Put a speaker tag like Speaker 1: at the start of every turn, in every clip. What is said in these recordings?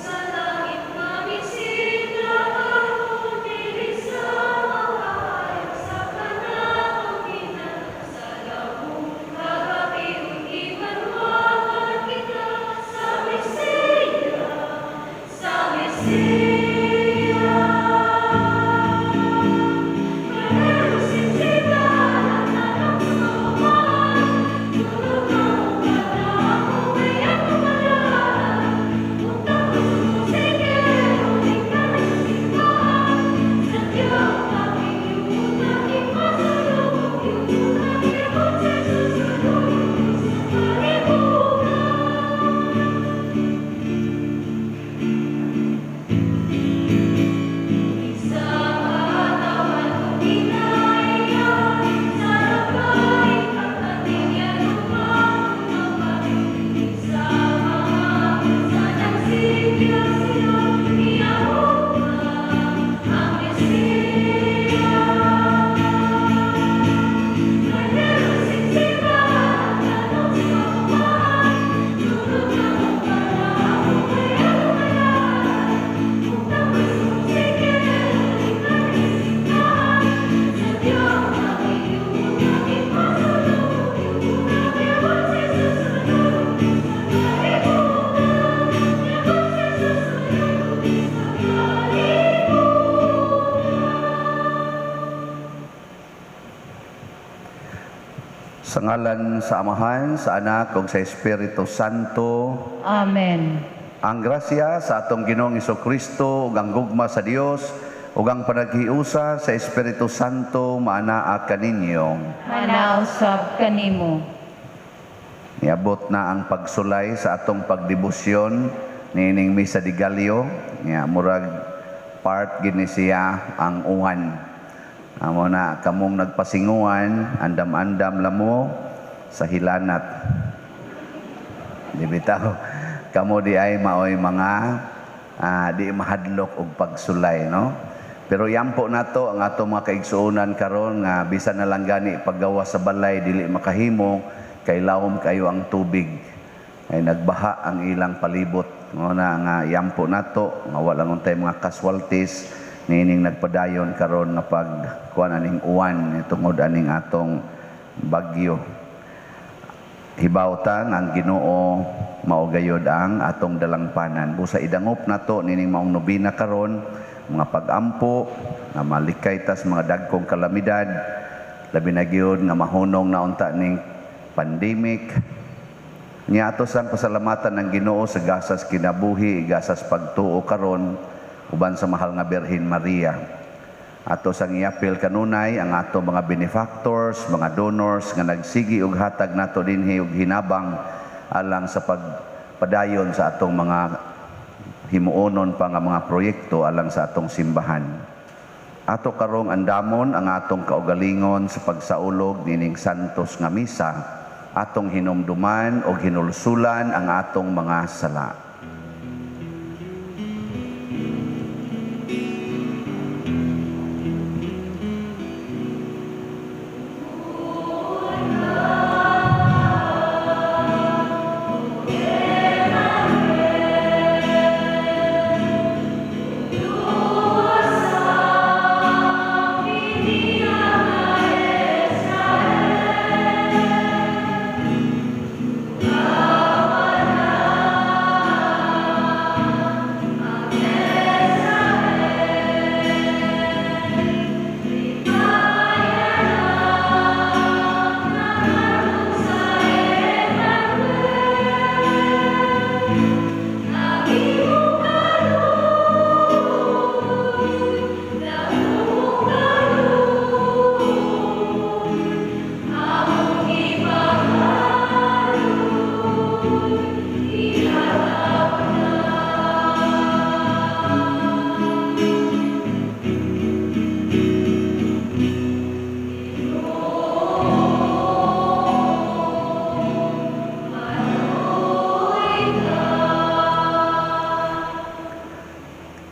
Speaker 1: Sa langit mamisila karon diri sa maayo sa kanaoginan sa dahom kagabion gibanwagan kita sa Mesiya, sa Mesiya. Pero Sa katawan kong kinaiya, sa rabay sa mga sa nagsigya sila, iyahuma ang Mesiya. Karnero sinsiban, tanong sa kawan, tulog na mo para ako kaya
Speaker 2: Sa ngalan sa Amahan, sa Anak, ug sa Espiritu Santo.
Speaker 3: Amen.
Speaker 2: Ang grasya sa atong Ginoong Kristo ug ang gugma sa Dios ug ang panaghiusa sa Espiritu Santo maanaa kaninyo.
Speaker 3: Manausab kanimo.
Speaker 2: Niabot na ang pagsulay sa atong pagdebosyon niining Misa de Gallo. Nga murag part gini siya ang uwan. Amo na kamong nagpasinguan, andam-andam lamo sa hilanat. Di bitaw kamo di ay maoy mga di mahadlok og pagsulay, no? Pero yampo nato ang ato mga kaigsuonan karon nga bisan na lang gani paggawa sa balay dili makahimo kay lawom kayo ang tubig. Ay nagbaha ang ilang palibot. Ngo na nga yampo nato nga wala untay mga casualties niining nagpadayon karon nga pagkuan aning uwan tungod aning atong bagyo. Hibaw ta nga ang Ginoo mao gayod ang atong dalangpanan. Busa idangop nato nining maong nobina karon mga pagampo nga malikay tas mga dagkong kalamidad, labi na gyud nga mahunong na unta ning pandemic. Nya ato sang pasalamatan ng Ginoo sa gasas kinabuhi, gasas pagtuo karon uban sa mahal nga Birhen Maria. Ato sang iapil kanunay ang ato mga benefactors, mga donors nga nagsigi og hatag nato dinhi og hinabang alang sa pagpadayon sa atong mga himuonon pa nga mga proyekto alang sa atong simbahan. Ato karong andamon ang atong kaugalingon sa pagsaulog nining santos nga misa, atong hinumduman og hinulsulan ang atong mga sala.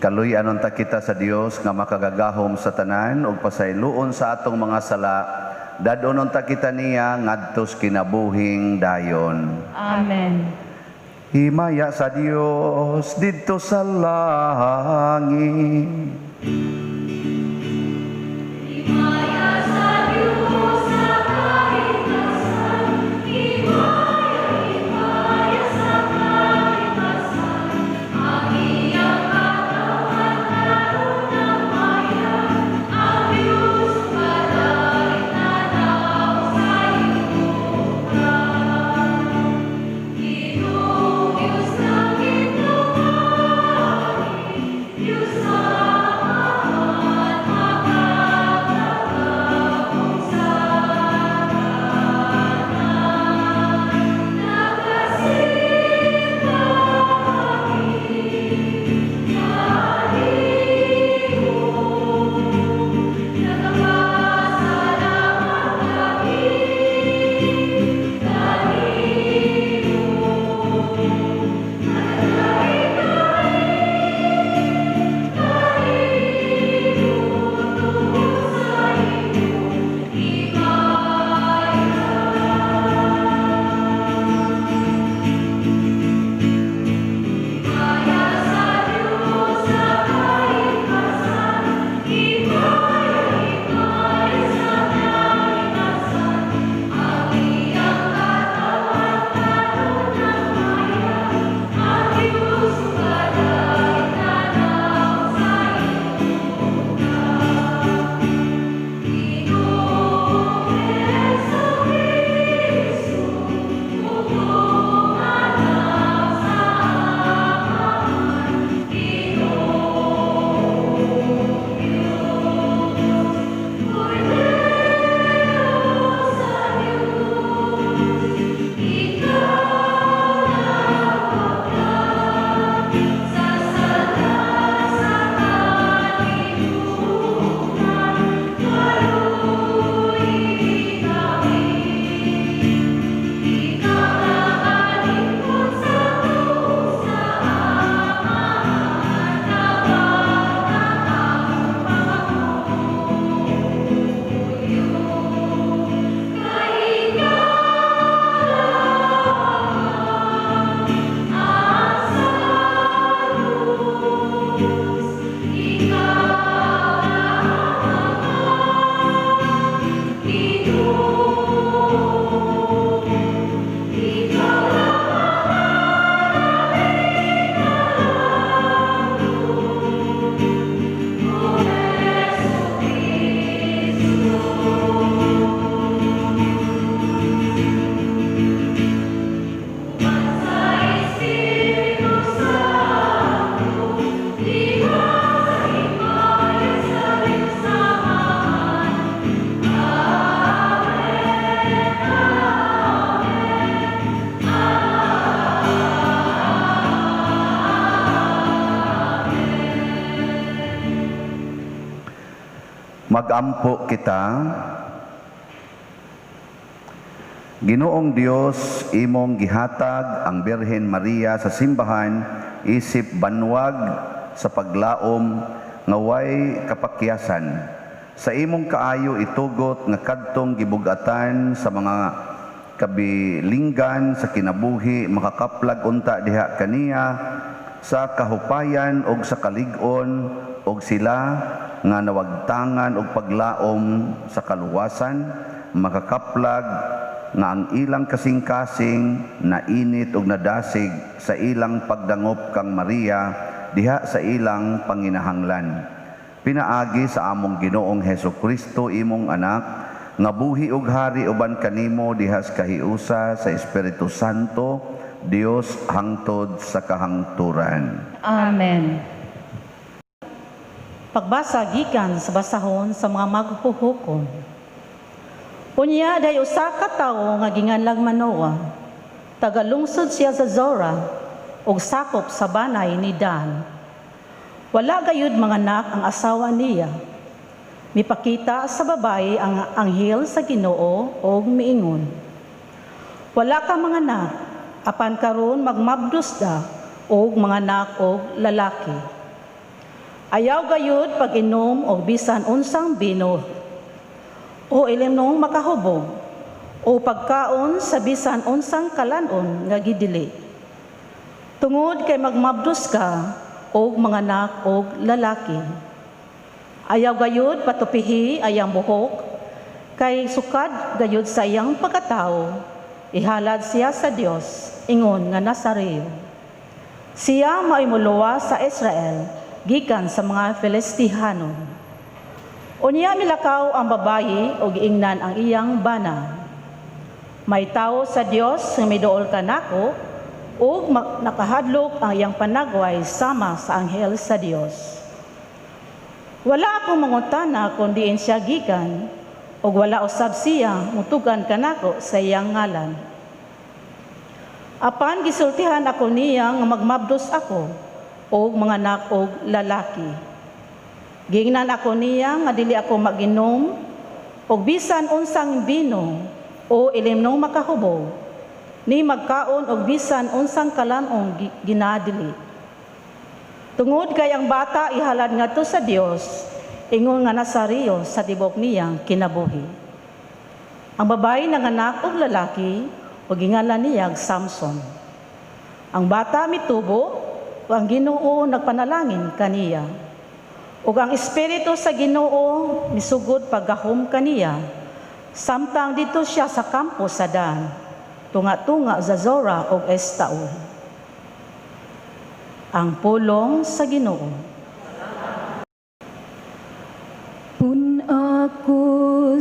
Speaker 2: Kaluy anon ta kita sa Dios nga makagagahom sa tanan ug pasayloon sa atong mga sala Dad-onon ta kita niya ngadto sa kinabuhing dayon.
Speaker 3: Amen.
Speaker 2: Himaya sa Dios didto sa langit.
Speaker 1: Himaya sa Diyos sa kaitasan, himaya, himaya sa kaitasan, ang iyang katawan karon maya, ang Diyos padayag na sa yuta. Ginoong Diyos langit ug Diyos Amahan, makakagahom sa tanan. Nagasimba kami kanimo, nagapasalamat kami kanimo. Nagalain kanimo tungod sa imong himaya. Himaya sa Diyos sa kaitasan, himaya, himaya sa kaitasan, ang iyang katawan karon maya, ang Diyos padayag na sa yuta. Ginoong Jesu-Cristo, bugtong Anak sa Amahan, Ginoong Diyos, Kordero sa Diyos, ikaw nawagtang sa sala sa kalibutan, kaluoyi kami. Ikaw nakalingkod sa tuo sa Amahan, dawata among pangamuyo. Kay ikaw lamang ang sa luz, ikaw lamang ang Ginoo. Ikaw lamang ang O Jesu-Cristo. Uban sa Espiritu Santo, diha sa himaya sa Diyos Amahan. Amen, Amen, Amen.
Speaker 2: Magampo kita. Ginoong Dios, imong gihatag ang Birhen Maria sa simbahan isip banwag sa paglaom nga way kapakyasan. Sa imong kaayo itugot nga kadtong gibugatan sa mga kabilinggan sa kinabuhi makakaplag unta diha kaniya sa kahupayan og sa kalig-on og sila nga nawagtangan og paglaom sa kaluwasan makakaplag nga ang ilang kasing-kasing nainit og nadasig sa ilang pagdangop kang Maria diha sa ilang panginahanglan. Pinaagi sa among Ginoong Hesus Kristo, imong anak, nga buhi og hari uban kanimo diha sa kahiusa sa Espiritu Santo, Dios hangtod sa kahangturan.
Speaker 3: Amen.
Speaker 4: Pagbasa gikan sa basahon sa mga maghuhukom. Unya day usa ka tawo nga ginganlag Manoa. Tagalungsod siya sa Zora ug sakop sa banay ni Dan. Wala gayud manganak ang asawa niya. Mipakita sa babayi ang anghel sa Ginoo og miingon: "Wala ka manganak, apan karon magmabdos da og manganak og lalaki. Ayaw gayud pag-inom og bisan unsang bino. o ilimnong makahubog o pagkaon sa bisan unsang kalan-on nga gidili. Tungod kay magmabdos ka og manganak og lalaki. Ayaw gayud patupihi ayang buhok kay sukad gayud sa iyang pagkatao ihalad siya sa Dios ingon nga Nazareo. Siya mao'y muluwas sa Israel gikan sa mga Filistihanon. Unya milakaw ang babayi ug giingnan ang iyang bana. May tawo sa Dios nga miduol kanako ug nakahadlok ang iyang panagway sama sa anghel sa Dios. Wala ako mangutana kung diin siya gikan ug wala usab siya mutugan kanako sa iyang ngalan. Apan gisultihan ako niya nga magmabdos ako og manganak og lalaki. Giingnan ako niya nga dili ako maginom og bisan unsang bino o ilimnong makahubog ni magkaon og bisan unsang kalan-ong ginadili. Tungod kay ang bata ihalad ngadto sa Dios ingon nga Nazareo sa tibok niyang kinabuhi. Ang babayi nanganak og lalaki ug gingalan niyang Samson. Ang bata mitubo ug ang Ginoo nagpanalangin kaniya. Ug ang espiritu sa Ginoo misugod paggahom kaniya samtang didto siya sa kampo sa Dan, tunga-tunga sa Zora ug Estaol. Ang pulong sa Ginoo.
Speaker 3: Pun ako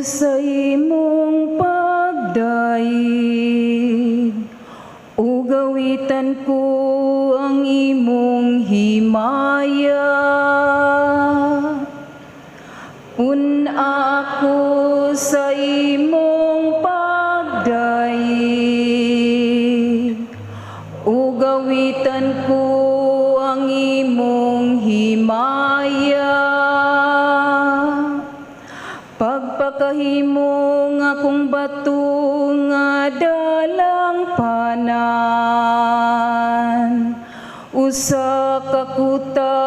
Speaker 3: sa imong pagdayeg, ugawitan ko ang imong himaya. Pun ako sa imong pagdayeg, ugawitan ko ang imong himaya. Pagpakahimo nga akong bato nga dalang panan, usa ka kuta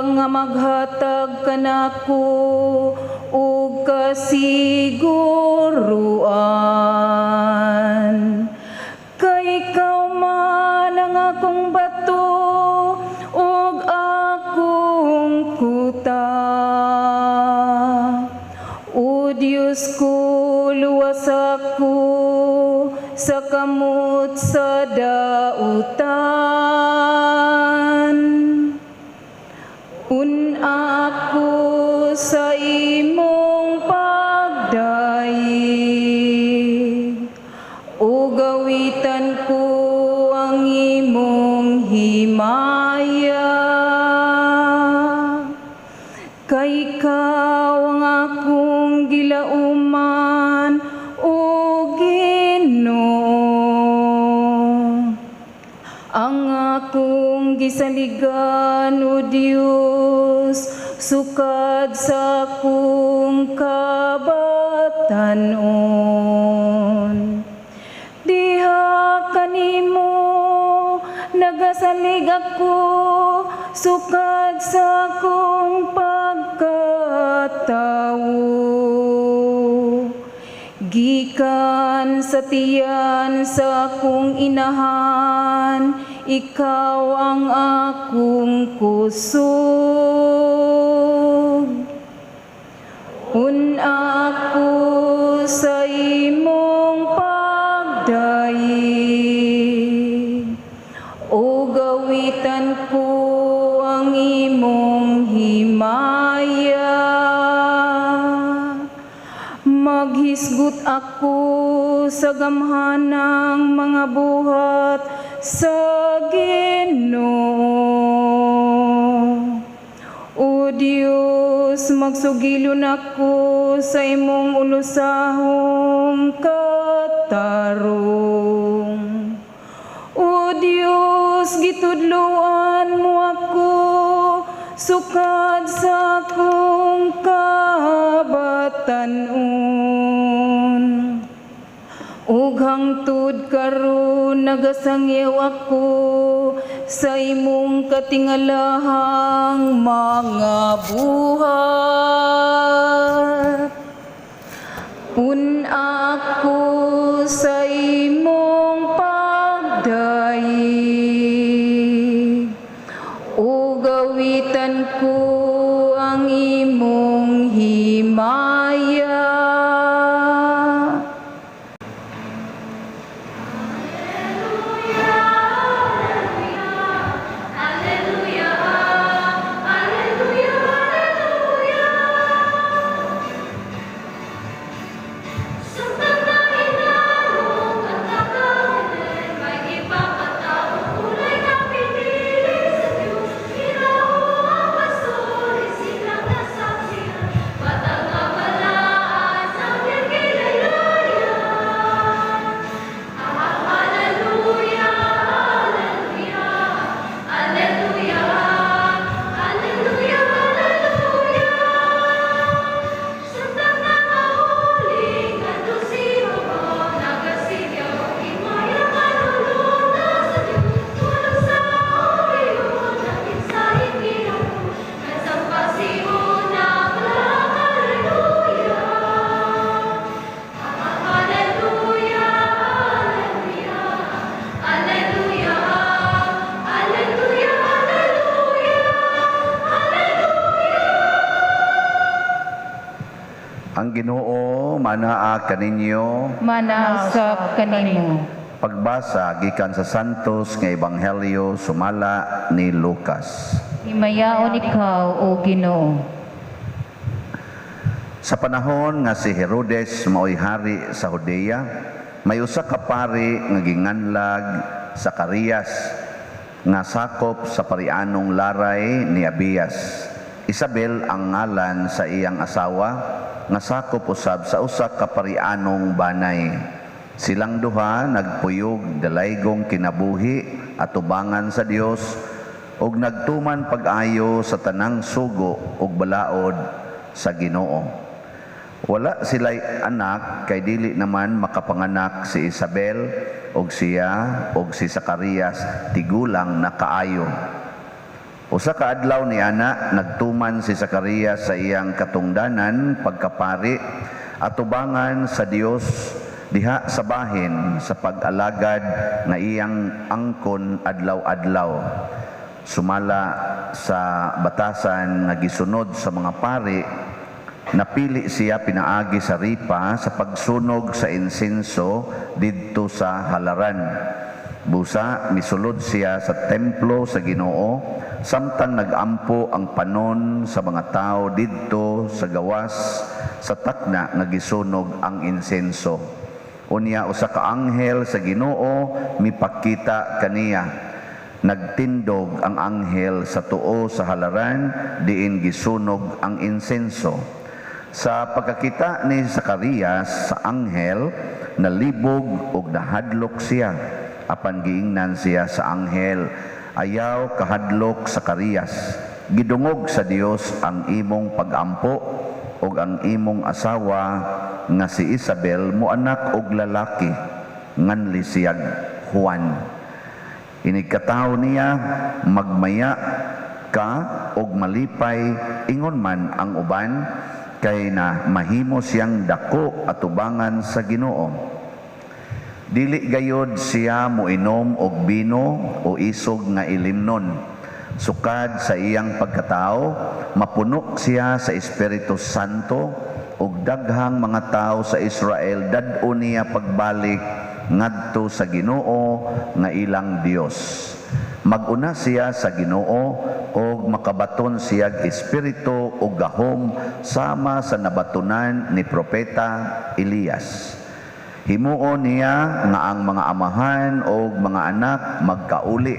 Speaker 3: nga maghatag kanako og kasiguruan. Kay ikaw man ang akong bato ug akong kuta. O Diyos ko, luwas ako sa kamot sa dautan. Un ako sa imong pagdayeg, ugawitan ko ang imong himaya. Kay ikaw ang akong gilauman, o Ginoo. Ang akong gisaligan, O Dios, sukad sa akong kabatanon. Diha kanimo nagasalig ako, sukad sa akong pagkatawo. Gikan sa tiyan sa akong inahan, ikaw ang akong kusog. Un ako sa imong pagdayeg, o gawitan ko ang imong himaya. Maghisgot ako sa gamhanang mga buhat sa Ginoo. O Dios, magsugilon ako sa imong ulusahong katarong. O Dios, gitudloan mo ako sukad sa akong kabatanon. Ug hangtod karon nagasangyaw ako sa imong katingalahang mga buhat. Pun-a ako sa imong pagdayeg, ug awitan ko ang imong himaya.
Speaker 1: Alleluia, Alleluia, Alleluia. Samtang nahinalog ang kagahenen, may ipakatao kulay na pinili sa Diyos. Iraho ang pastores, silang nasaksihan, batang nga balaan sa kilaylayan. Alleluia, Alleluia, Alleluia, Alleluia, Alleluia. Samtang nangahuli ngadto si Jehova, nagasigya og himaya kalulutas sa Dios. Tulog sa oriyon, nakinsahin gihapon, nagsampasiyon na Alleluia. Alleluia, Alleluia, Alleluia, Alleluia, Alleluia, Alleluia.
Speaker 2: Ang Ginoo manaa kaninyo.
Speaker 3: Manaa usab kanimo.
Speaker 2: Pagbasa gikan sa Santos nga Ebanghelyo sumala ni Lucas.
Speaker 3: Himayaon ikaw, O Ginoo.
Speaker 2: Sa panahon nga si Herodes maoy hari sa Judea, may usa ka pari nga ginganlag Zacarias nga sakop sa parianong laray ni Abias. Isabel ang ngalan sa iyang asawa nga sakop usab sa usa ka parianong banay. Silang duha nagpuyog dalaygong kinabuhi atubangan sa Dios ug nagtuman pag-ayo sa tanang sugo ug balaod sa Ginoo. Wala sila'y anak kay dili naman makapanganak si Isabel og siya og si Zacarias tigulang na kaayo. Usa ka adlaw ni ana, nagtuman si Zacarias sa iyang katungdanan pagkapari atubangan sa Dios diha sa bahin sa pag-alagad nga iyang angkon adlaw-adlaw. Sumala sa batasan nga gisunod sa mga pari, napili siya pinaagi sa ripa sa pagsunog sa insenso didto sa halaran. Busa misulod siya sa templo sa Ginoo samtang nagampo ang panon sa mga tao didto sa gawas sa takna nga gisunog ang insenso. Unya usa ka anghel sa Ginoo mipakita kaniya. Nagtindog ang anghel sa tuo sa halaran diin gisunog ang insenso. Sa pagkakita ni Zacarias sa anghel, nalibog ug nahadlok siya. Apan giingnan siya sa anghel, "Ayaw kahadlok, Zacarias. Gidungog sa Dios ang imong pagampo ug ang imong asawa nga si Isabel moanak og lalaki, nganli siyag Juan. Inigkatawo niya, magmaya ka og malipay, ingon man ang uban, kay na mahimo siyang dako atubangan sa Ginoo. Dili gayod siya moinom og bino o isog nga ilimnon. Sukad sa iyang pagkatao, mapuno siya sa Espiritu Santo ug daghang mga tao sa Israel dad-on niya pagbalik ngadto sa Ginoo nga ilang Dios. Mag-una siya sa Ginoo ug makabaton siyag espiritu ug gahom sama sa nabatonan ni propeta Elias. Himuon niya nga ang mga amahan o mga anak magkauli.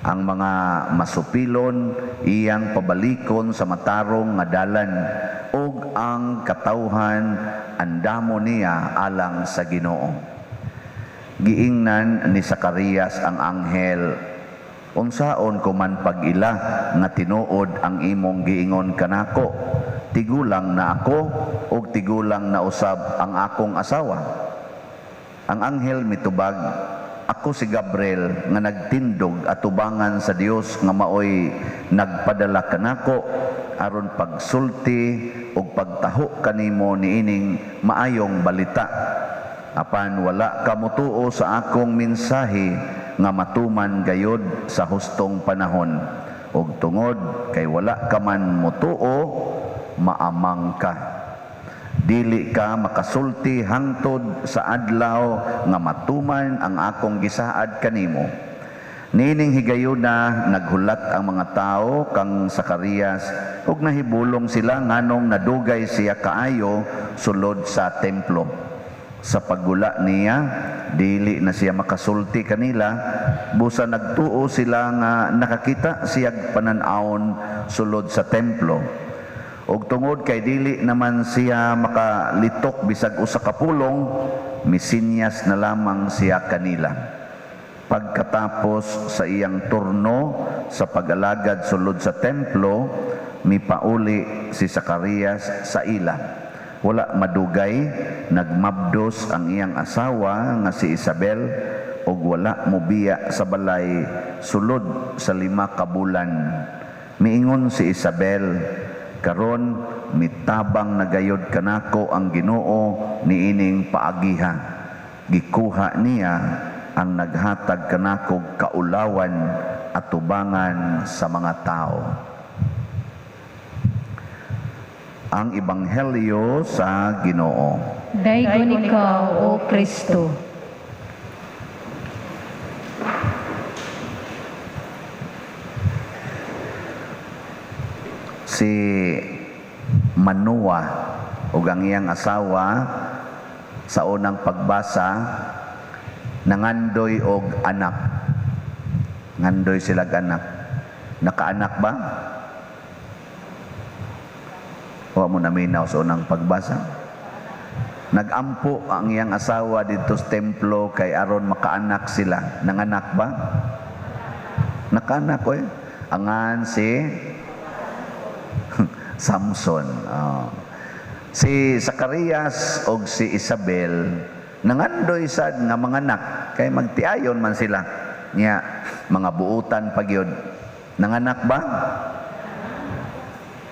Speaker 2: Ang mga masupilon iyang pabalikon sa matarong nga dalan ug ang katawhan andamo niya alang sa Ginoo." Giingnan ni Zacarias ang anghel, "Unsaon ko man pag-ila nga tinuod ang imong giingon kanako? Tigulang na ako ug tigulang na usab ang akong asawa." Ang anghel mitubag, "Ako si Gabriel nga nagtindog atubangan sa Dios nga maoy nagpadala kanako. aron pagsulti ug pagtaho kanimo niining maayong balita. Apan wala ka motuo sa akong mensahe nga matuman gayod sa hustong panahon. Ug tungod kay wala ka man motuo, maamang ka. Dili ka makasulti hangtod sa adlaw nga matuman ang akong gisaad kanimo. Niining higayuna naghulat ang mga tao kang Sakarias ug nahibulong sila nganong nadugay siya kaayo sulod sa templo. Sa paggula niya, dili na siya makasulti kanila, busa nagtuo sila nga nakakita siyag panan-awon sulod sa templo. Og tungod kay dili naman siya makalitok bisag usa ka pulong, misinyas na lamang siya kanila. Pagkatapos sa iyang turno sa pag-alagad sulod sa templo, mipauli si Sakarias sa ila. Wala madugay, nagmabdos ang iyang asawa nga si Isabel ug wala mobiya sa balay sulod sa 5 ka bulan. Miingon si Isabel, karon mitabang na gayod kanako ang Ginoo niining paagiha. Gikuha niya ang naghatag kanakog kaulawan at tubangan sa mga tao. Ang Ebanghelyo sa Ginoo.
Speaker 3: Daygon ikaw, O Kristo.
Speaker 2: Si Manoa ug ang iyang asawa sa unang pagbasa nangandoy og anak. Ngandoy sila og anak. Nakaanak ba? Wa mo naminaw sa unang pagbasa. Nagampo ang iyang asawa didto sa templo kay aron makaanak sila. Nanganak ba? Nakaanak oy. Angan si Samson. Oh. Si Sakarias og si Isabel nangandoy sad nga manganak kay magtiayon man sila. Nya mga buutan pa gyud. Nanganak ba?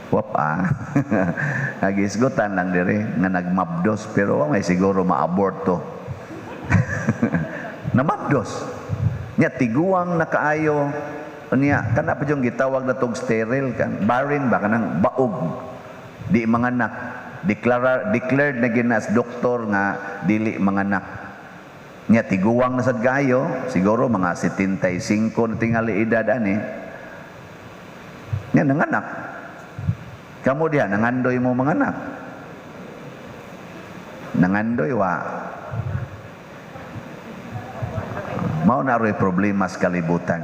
Speaker 2: Wa pa. Nagisgutan lang diri nga nagmabdos pero wa may siguro maaborto. Namabdos. Nya tiguang na kaayo. Nya kana pa yung gitawag na tog sterile kan barren ba kanang baog di manganak. Declared na ginas doktor nga dili manganak. Nya tiguang na sad kaayo, siguro mga 75 na tingali edad ani. Nya nanganak. Kamo diha nangandoy mo manganak. Nangandoy wa. Mao na roy problema sa kalibutan.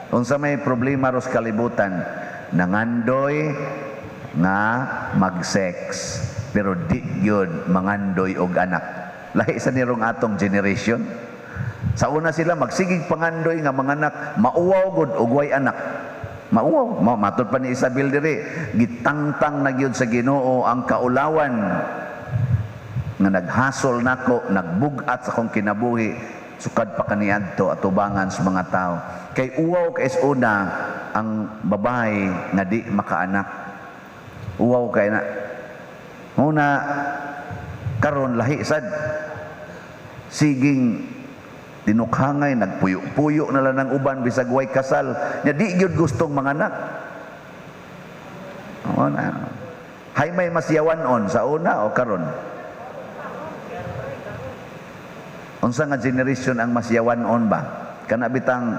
Speaker 2: Unsa may problema ros kalibutan? Nangandoy nga mag-sex pero di gyud mangandoy og anak. Lahi sa nirong atong generation. Sa una sila magsigig pangandoy nga manganak, mauwaw gud og way anak. Mauwaw, matud pa ni Isabel diri, gitangtang na gyud sa Ginoo ang kaulawan nga naghasol nako, nagbug-at sa akong kinabuhi sukad pa kaniadto atubangan sa mga tao. Kay uwaw kay una ang babae nga di makaanak. Uwaw kay na. Una karon lahi sad. Siging tinukhangay nagpuyo-puyo na lang ng uban bisag way kasal. Nya di gyud gustong manganak. Oo na. Hay may mas yawan-on sa una o karon? Unsa nga generation ang mas yawan-on ba? Kana bitang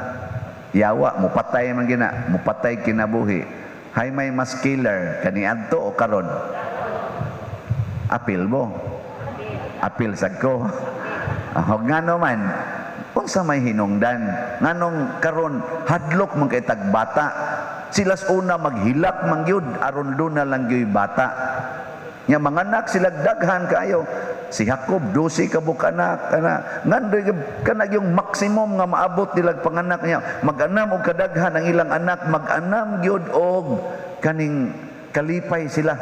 Speaker 2: yawa mupatay man gina, mupatay kinabuhi. Hay may mas killer kaniadto o karon? Apil mo. Apil sad ko. Ahog ngano man, unsa may hinungdan? Nganong karon hadlok man kay tag bata? Silas una maghilak man gyud aron duna lang gyud bata. Nya manganak sila daghan kaayo. Si Jacob 12 ka buok anak kana ngandoy kana yung maximum nga maabot nila panganak niya. Mag-anam og kadaghan ang ilang anak, mag-anam gyud og kaning kalipay sila.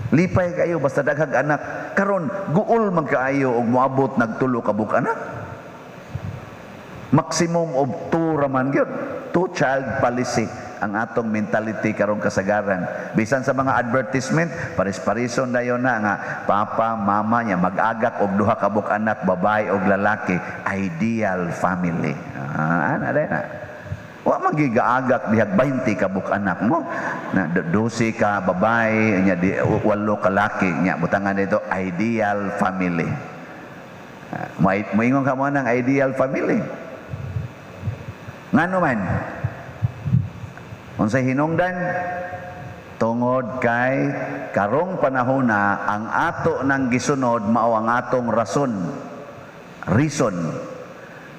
Speaker 2: Lipay kayo basta daghang anak. Karon guol man kaayo og moabot nagtulo ka buok anak. Maximum of 2 ra man gyud. 2 child policy. ang atong mentality karong kasagaran. Bisan sa mga advertisement, paris-parison dayon na nga papa, mama niya mag-agak og duha ka buok anak, babae og lalaki, ideal family. Ah, ana day na. Wa man gigaagak dihag 20 ka buok anak mo. Na 12 ka babae, nya di 8 ka laki, nya butangan dito ideal family. Ah, moingon ka mo ng ideal family. Ngano man? Unsay hinungdan? Tungod kay karong panahona ang ato nang gisunod mao ang atong rason. Reason.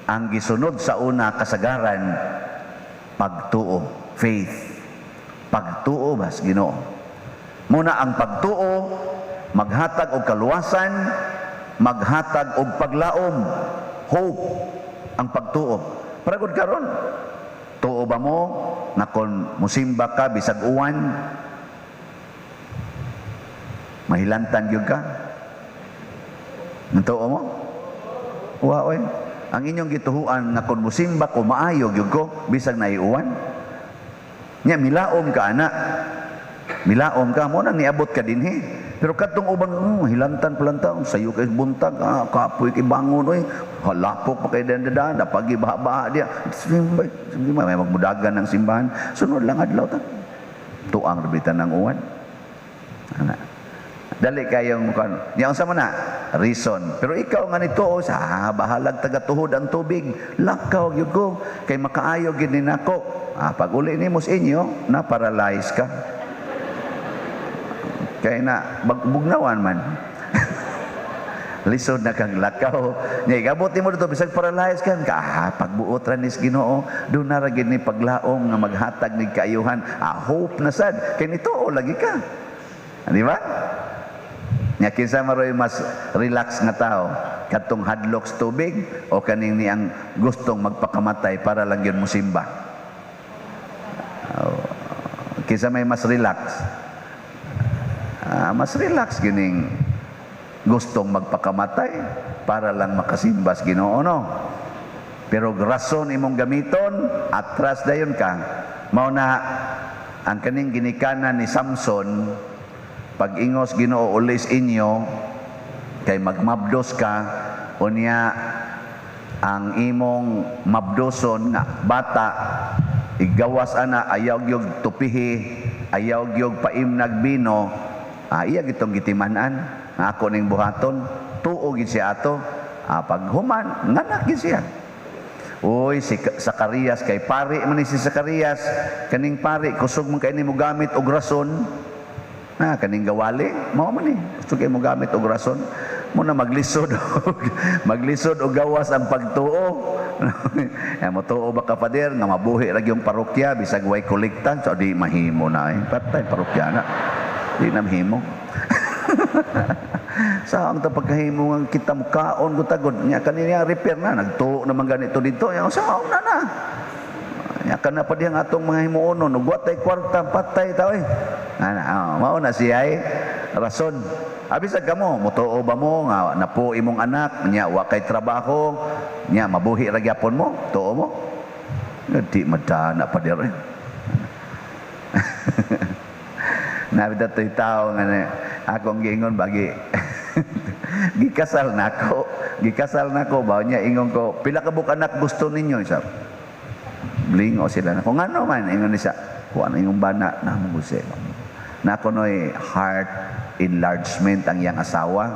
Speaker 2: Ang gisunod sa una kasagaran, pagtuo, faith. Pagtuo bas Ginoo. Muna ang pagtuo maghatag og kaluwasan, maghatag og paglaom, hope ang pagtuo. Paragod karon, tuo ba mo nga kon musimba ka bisag uwan, mahilantan gyud ka? Tuo mo? Wa oy. Ang inyong gituhuan nga kon musimba ko maayo gyud ko bisag naiuwan. Nya milaom ka ana. Milaom ka mo nang niabot ka dinhi. Pero kadtong uban, hilantan pa lang taon, sayo kay buntag, kapoy kay bangon oy, halapok pa kay dandadan, napagi baha-baha diya. Simba, may magmudagan ng simbahan. Sunod lang adlaw ta. Tuang rebitan ng uwan. Ana. Dali kayong kan. Nya unsa man na? Reason. Pero ikaw nga nito, oh, sa bahalag tagatuhod ang tubig, lakaw gyud ko kay makaayo gyud ni nako. Pag uli nimo sa inyo, na paralyze ka. Kay na bugnawan man. Lisod na kang lakaw. Nya igabot nimo dito bisag paralyze ka, pagbuot ra nis Ginoo, do na ra gid ni paglaom nga maghatag nig kaayuhan. Hope na sad kay nituo lagi ka. Di ba? Nya kinsa maroy mas relax nga tao, kadtong hadlok sa tubig o kaning niyang gustong magpakamatay para lang yun musimba? Oh, kinsa may mas relax? Mas relax gining gustong magpakamatay para lang makasimba sa Ginoo, no? Pero rason imong gamiton, atras dayon ka. Mao na ang kaning ginikanan ni Samson, pag-ingos Ginoo ulis inyo kay magmabdos ka, unya ang imong mabdoson nga bata igawas ana, ayaw gyud tupihi, ayaw gyud paimnag bino, iya gitong gitiman-an nga ako ning buhaton, tuo gid siya ato. Pag human nganak gid siya. Uy, si Sakarias, kay pari man ni si Sakarias, kaning pari kusog man kay nimo gamit og rason. Na kaning gawali, mao man ni. Kusog kay mo gamit og rason. Mo na maglisod maglisod og gawas ang pagtuo. Ya mo tuo ba ka, Father, nga mabuhi ra gyung parokya bisag way kolekta, so di mahimo na eh. Patay parokya na. Di na mahimo. Sa ang pagkahimo nga kita mukaon ko tagod nya kanina repair na nagtuo naman ganito dito nya sa na na. Nya kana pa diyang atong mga himuonon ug watay kwarta, patay ta oy. Ana, oh, mao na siya ay rason. Abisag kamo, mutuo ba mo nga napo imong anak nya wa kay trabaho nya mabuhi ra gyapon mo? Tuo mo? Di madana pa diri. Nabita to'y tao nga na, akong giingon bagi gikasal nako, gikasal nako ba nya ingon ko, pila ka buok anak gusto ninyo? Isa blingo sila nako, ngano man ingon ni siya, kuan ingong bana na mo gusto nako noy heart enlargement ang iyang asawa.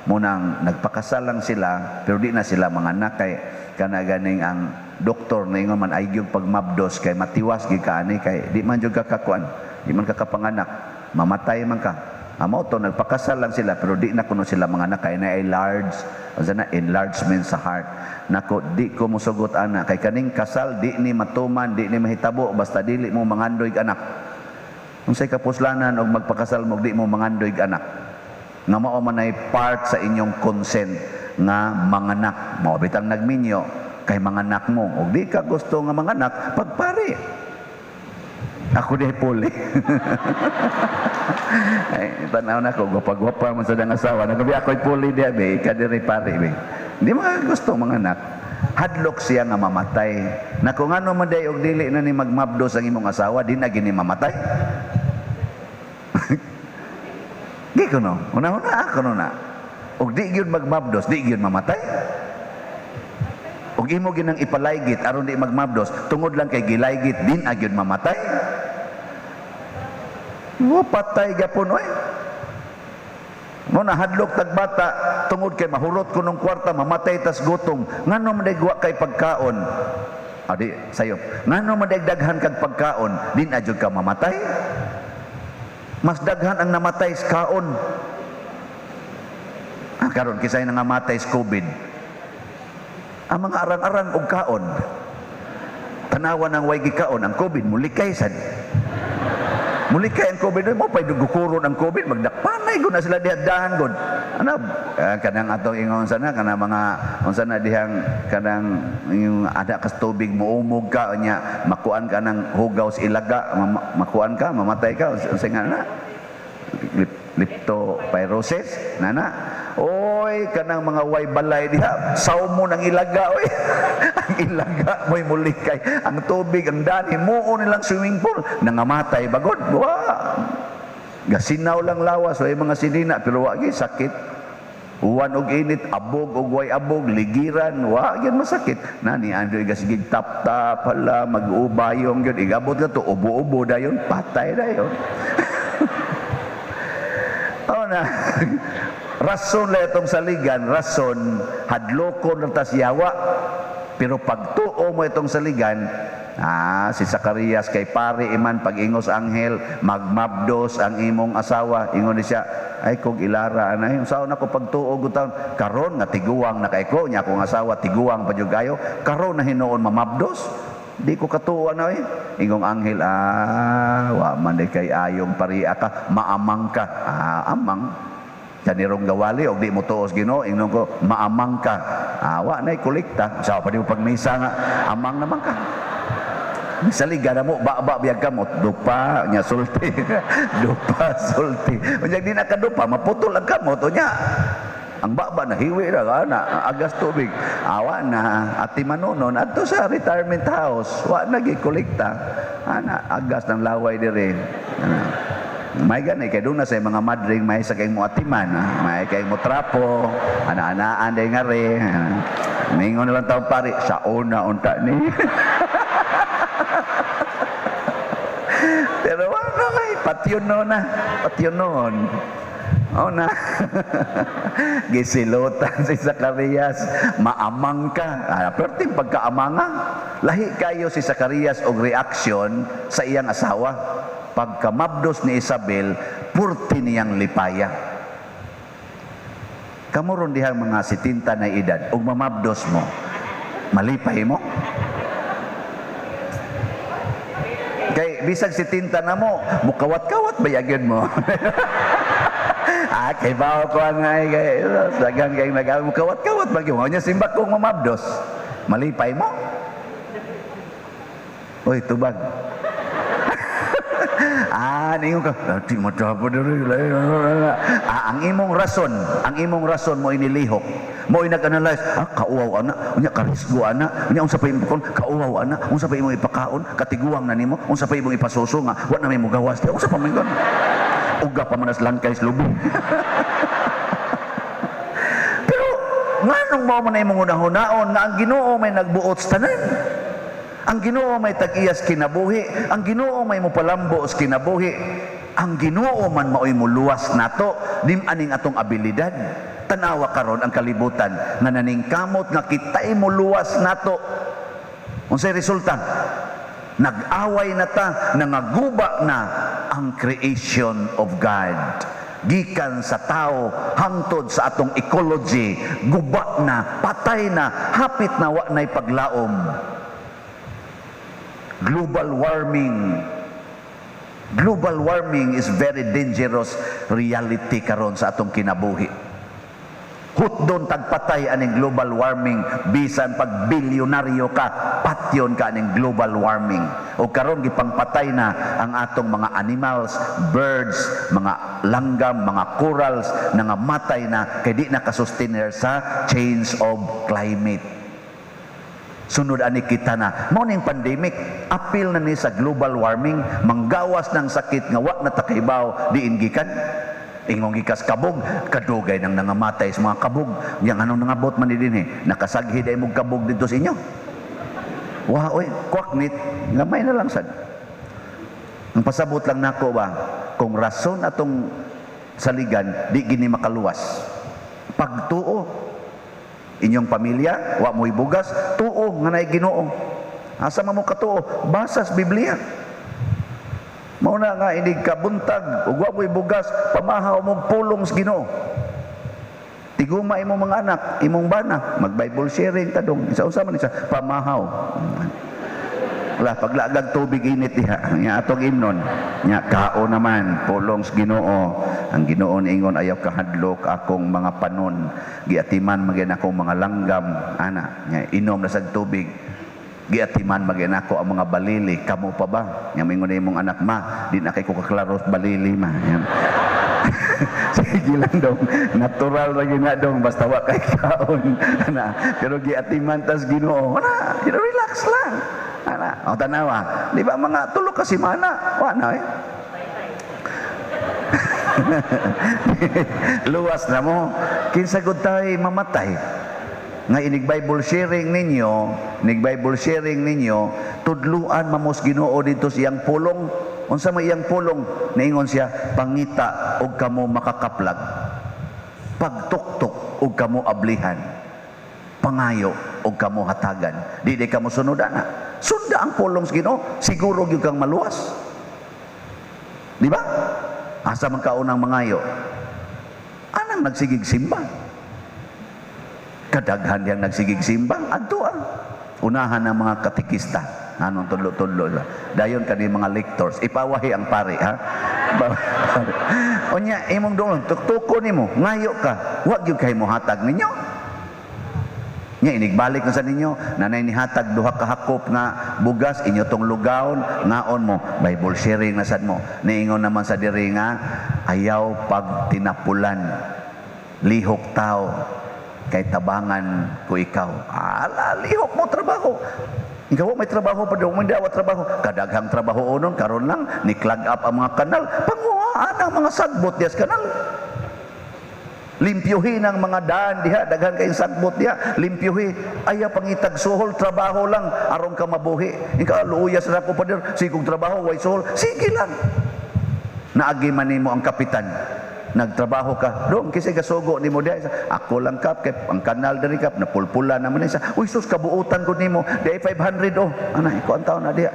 Speaker 2: Munang nagpakasal lang sila pero di na sila manganak kay kana ganing ang doktor na ingon man ay gyud pagmabdos kay matiwas gyud kaani kay di man gyud ka kakuan, di man ka kapanganak, mamatay man ka. Amo to nagpakasal lang sila pero di na kuno sila manganak kay na large unsa na enlargement sa heart. Nako di ko mosugot ana kay kaning kasal di ni matuman, di ni mahitabo basta dili mo mangandoy anak. Unsay kapuslanan og magpakasal mo di mo mangandoy anak? Nga mao man ay part sa inyong consent nga manganak. Mao bitang nagminyo kay manganak mo. Og di ka gusto nga manganak, pagpari. Ako di puli. Ay, tanaw na ko, gwapa-gwapa man sa dang asawa. Nagabi ako'y puli diya, be. Ika diri pare, be. Di mga gusto manganak. Hadlok siya nga mamatay. Na kung ano man day og dili na ni magmabdos ang imong asawa, di na gini mamatay. Di ko no. Una-una ako no na. Og di gyud magmabdos, di gyud mamatay. Og imo ginang ipalaygit aron di magmabdos, tungod lang kay gilaygit din agyud mamatay. Mo patay gapon oy. Mo nahadlok tag bata tungod kay mahurot ko nung kwarta, mamatay tas gutom. Ngano man wa kay pagkaon? Adi sayo. Ngano man daghan kag pagkaon, din adyud ka mamatay? Mas daghan ang namatay sa kaon. Ah, karon kisay nangamatay sa COVID. Ang mga arang-arang og kaon. Tanawa ng way gikaon ang COVID mulikay sad. Mulikay ang COVID, mo pa'y dugukuron ang COVID, magdakpanay gud na sila diha dahan gud. Ano, kanang atong ingon sana, kanang mga, unsa na dihang, kanang yung ada kas tubig, muumog ka, unya, makuan ka ng hugaw sa ilaga, makuan ka, mamatay ka, unsa nga na? Leptospirosis, nana. Oy, kanang mga way balay diha, saw mo ng ilaga, oy. Ang ilaga mo'y mulikay. Ang tubig, ang dani, muo nilang swimming pool. Nangamatay bagod, wa. Gasinaw lang lawas, way mga sinina, pero wa gyud sakit. Uwan og init, abog og way abog, ligiran, wa gyud masakit. Nani andoy gasigig tap-tap, hala, mag-ubayong gyud, igabot ka to, ubo-ubo dayon, patay dayon. Oh na. Rason lang itong saligan, rason, hadlokon na tas yawa. Pero pagtuo mo itong saligan, si Zacarias kay pare iman pag-ingos anghel, magmabdos ang imong asawa. Ingon ni siya, ay kog ilara anay, unsaon ako pagtuo gutaon karon nga tiguang na kay ko nya akong asawa tiguang pa jud kayo, karon na hinuon mamabdos. Di ko katuo na eh. Ingong anghel, wa man di kay ayong paria ka, maamang ka. Ah, amang. Kanirong gawali og di mo tuos Ginoo, ingnon ko maamang ka. Wa nay kolekta. Sa pa di mo pagmisa nga amang naman ka. Misaliga na mo, ba-ba biyag ka mo, dupa nya sulti. Dupa sulti. Unya di na ka dupa, maputol ang kamot unya. Ang baba na hiwi ra ka na agas tubig. Awa na ati manunon adto sa retirement house, wa na gi kolekta. Ana agas ng laway diri. Ana. May gani kay doon na sa mga madring may sa kay mo atiman, may kay mo trapo, ana-anaan day nga re. Mingon na lang taong pare, sa una unta ni. Pero wala kay patyon no na, patyon noon. O na. Gisilutan si Zacarias, maamang ka. Perting pagkaamanga. Lahi kayo si Zacarias og reaksyon sa iyang asawa. Pagkamabdos ni Isabel, purti niyang lipaya. Kamuron dihang mga 70 na edad, ug mamabdos mo, malipay mo? Kay bisag 70 na mo, mukawat-kawat bayagin mo. Kay bawo ko ang ay kay daghang kay nag mukawat-kawat ba gyud mo nya simbak kong mamabdos. Malipay mo? Oy, tubag. Ningon ka, di mo dapat diri. Ang imong rason mo inilihok. Mo inag-analyze, kauwaw ana, unya karisgo ana, unya unsa pa imong kon, kauwaw ana, unsa pa imong ipakaon, katiguang na nimo, unsa pa imong ipasuso nga, wa na may mugawas, unsa pa man kon. Uga pa man as langkay sa lubi. Pero nganong mao man imong hunahunahon nga ang Ginoo may nagbuot sa tanan? Ang Ginoo may tag-iyas kinabuhi, ang Ginoo may mopalambo sa kinabuhi, ang Ginoo man maoy moluwas nato nim aning atong abilidad. Tanawa karon ang kalibutan nga naningkamot nga kitay moluwas nato. Unsay resulta? Nag-away na ta, nangaguba na ang creation of God. Gikan sa tao hangtod sa atong ecology, guba na, patay na, hapit na wa na'y paglaom. Global warming. Global warming is very dangerous reality karon sa atong kinabuhi. Hutdon tagpatay aning global warming, bisan pag bilyonaryo ka, patyon ka aning global warming. O karon gipangpatay na ang atong mga animals, birds, mga langgam, mga corals, nangamatay na kay di na kasustainer sa change of climate. Sunod ani kita na mao ning pandemic, apil na ni sa global warming, manggawas ng sakit nga wa na ta kahibaw diin gikan. Ingong gikas kabog, kadugay nang nangamatay sa mga kabog. Yang anong nangabot man ni dinhi, nakasaghi day mong kabog dito sa inyo. Wa oy, kwaknit, gamay na lang sad. Ang pasabot lang nako ba, kung rason atong saligan, di gini makaluwas. Pagtuo, inyong pamilya, wa mo'y bugas, tuo nga naay Ginoo. Asa man mo katuo? Basas Biblia. Mao na nga inig kabuntag ug wa mo'y bugas, pamahaw mo pulong sa Ginoo. Tiguma imong mga anak, imong bana, mag Bible sharing ta dong. Isa unsa man isa pamahaw. Wala paglagag tubig init diha nya atong imnon. Nya kao naman pulong sa Ginoo. Ang Ginoo niingon ayaw kahadlok akong mga panon. Giatiman magyan akong mga langgam ana. Nya inom na sad tubig. Giatiman magyan ako ang mga balili. Kamo pa ba? Nya mingon na imong anak ma, di na kay ko kaklaro balili ma. Nya. Sige lang dong, natural ra gyud na dong basta wa kay kaon ana. Pero giatiman tas Ginoo. Ana, relax lang. Ana, o tanawa. Di ba mga tulo ka semana, wa na eh. Luwas na mo. Kinsa gud tay mamatay. Nga inig Bible sharing ninyo, inig Bible sharing ninyo, tudluan mamos Ginoo dito siyang pulong. Unsa may iyang pulong? Niingon siya, pangita og kamo makakaplag. Pagtuktok og kamo ablihan. Pangayo og kamo hatagan. Di di kamo sunod ana. Sunda ang pulong sa Ginoo, siguro gyud kang maluwas. Di ba? Asa man kaunang mangayo? Anang nagsigig simba? Kadaghan diyang nagsigig simba, adto ang unahan ng mga katikista. Anong tudlo-tudlo sila. Dayon kani mga lectors, ipawahi ang pare ha. Unya imong dungon tuktuko nimo, ngayo ka, wa gyud kay mohatag ninyo. Nya inigbalik na sa ninyo, nanay nihatag duha ka hakop nga bugas inyo tong lugawon, ngaon mo, Bible sharing na sad mo. Niingon naman sa diri nga ayaw pag tinapulan, lihok tao kay tabangan ko ikaw. Ala, lihok mo trabaho. Ikaw may trabaho pa daw, may dawa trabaho. Kadaghang trabaho onon karon lang ni clog up ang mga kanal, panguhaan ang mga sagbot dias kanal. Limpyuhin ang mga daan diha, daghan kayong sagbot diha, limpyuhi. Ayaw pangitag suhol, trabaho lang aron ka mabuhi. Ikaw luuyas na ako pader, sigong trabaho way suhol, sige lang. Naagi man nimo ang kapitan. Nagtrabaho ka, doon kasi gasugo nimo diha. Ako lang kap kay ang kanal diri kap napulpula naman isa. Uy sus kabuutan ko nimo, di 500 oh. Ana iko ang taon na diha.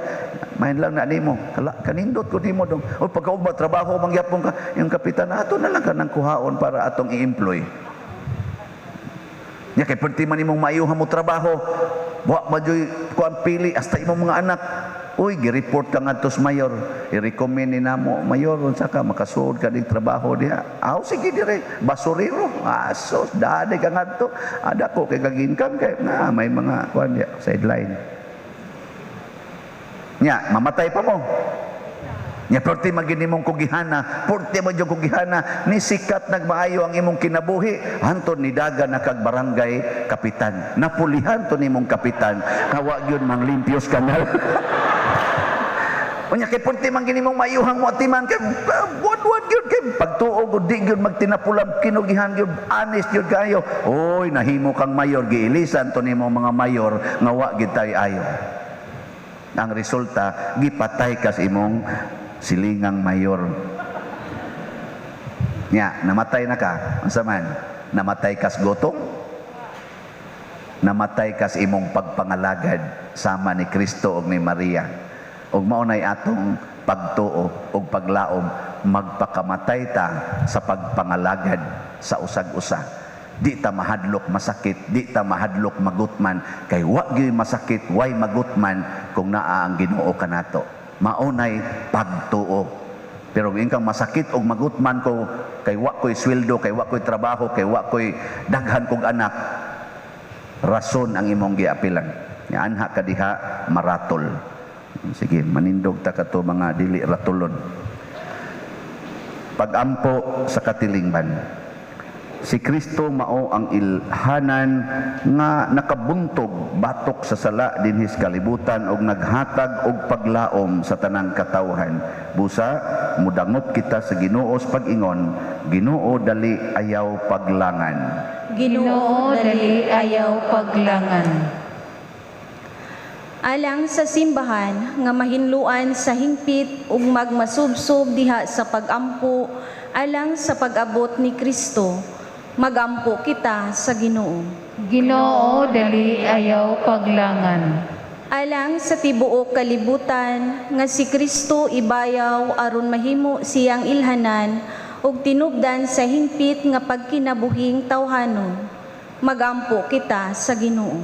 Speaker 2: Main lang na nimo. Kala kanindot ko nimo dong. O pagkaugma trabaho mangyapon ka, yung kapitan ato na lang kanang kuhaon para atong i-employ. Nya kay perti man imong maayuhan mo trabaho, wa man joy kuan pili hasta imong mga anak. Uy, gi-report ka ngadto sa mayor. I-recommend ni namo, mayor, unsa ka makasuod ka ning trabaho diha. Aw sige dire, basurero. Asos, dade ka ngadto. Ada ko kay kag-income kay na may mga kuan diha sideline. Nya, mamatay pa mo. Nya perti man gini mong kugihana, perti man jud kugihana, ni sikat nagmaayo ang imong kinabuhi, hantod ni daga na kag barangay kapitan. Napulihan to nimong kapitan, kawa gyud mang limpios kanal. Unya kay perti man gini mong maayuhang mo atiman kay wad-wad gyud kay pagtuo gud di gyud magtinapulam kinugihan gyud honest gyud kayo. Oy, nahimo kang mayor, giilisan to nimo mga mayor nga wa gyud tay ayo. Ang resulta, gipatay ka sa imong silingang mayor. Nya, namatay na ka. Unsa man? Namatay kas gutom? Namatay kas imong pagpangalagad sama ni Kristo ug ni Maria. Ug mao nay atong pagtuo ug paglaom, magpakamatay ta sa pagpangalagad sa usag-usa. Di ta mahadlok masakit, di ta mahadlok magutman, kay wa gyud masakit, way magutman kung naa ang Ginoo kanato. Maunay pagtuo. Pero kung kang masakit og magutman ko, kay wa ko'y sweldo, kay wa ko'y trabaho, kay wa ko'y daghan kog anak, rason ang imong giapilan. Nya anha ka diha maratol. Sige, manindog ta kato mga dili ratulon. Pagampo sa katilingban. Si Kristo mao ang ilhanan nga nakabuntog batok sa sala dinhi sa kalibutan og naghatag og paglaom sa tanang katawhan. Busa mudangop kita sa Ginoo sa pag-ingon, Ginoo dali ayaw paglangan.
Speaker 3: Ginoo, dali ayaw paglangan.
Speaker 1: Alang sa simbahan nga mahinluan sa hingpit ug magmasubsob diha sa pagampo alang sa pag-abot ni Kristo, magampo kita sa Ginoo.
Speaker 3: Ginoo, dali ayaw paglangan.
Speaker 1: Alang sa tibuok kalibutan nga si Kristo ibayaw aron mahimo siyang ilhanan ug tinubdan sa hingpit nga pagkinabuhing tawhanon, magampo kita sa Ginoo.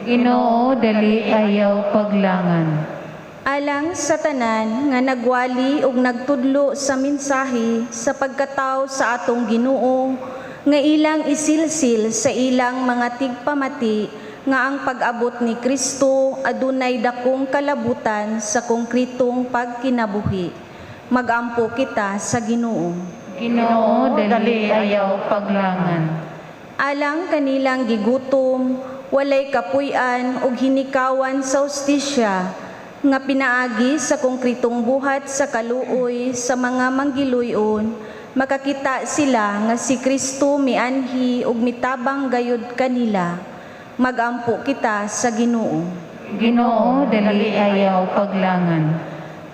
Speaker 3: Ginoo, dali ayaw paglangan.
Speaker 1: Alang sa tanan nga nagwali ug nagtudlo sa mensahe sa pagkatawo sa atong Ginoo nga ilang isilsil sa ilang mga tigpamati nga ang pag-abot ni Kristo adunay dakong kalabutan sa konkretong pagkinabuhi, magampo kita sa Ginoo.
Speaker 3: Ginoo, dali ayaw paglangan.
Speaker 1: Alang kanilang gigutom, walay kapuy-an ug hinikawan sa hustisya nga pinaagi sa konkretong buhat sa kaluoy sa mga manggiluyon, makakita sila nga si Kristo mianhi ug mitabang gayud kanila. Magampo kita sa Ginoo.
Speaker 3: Ginoo, dali ayaw paglangan.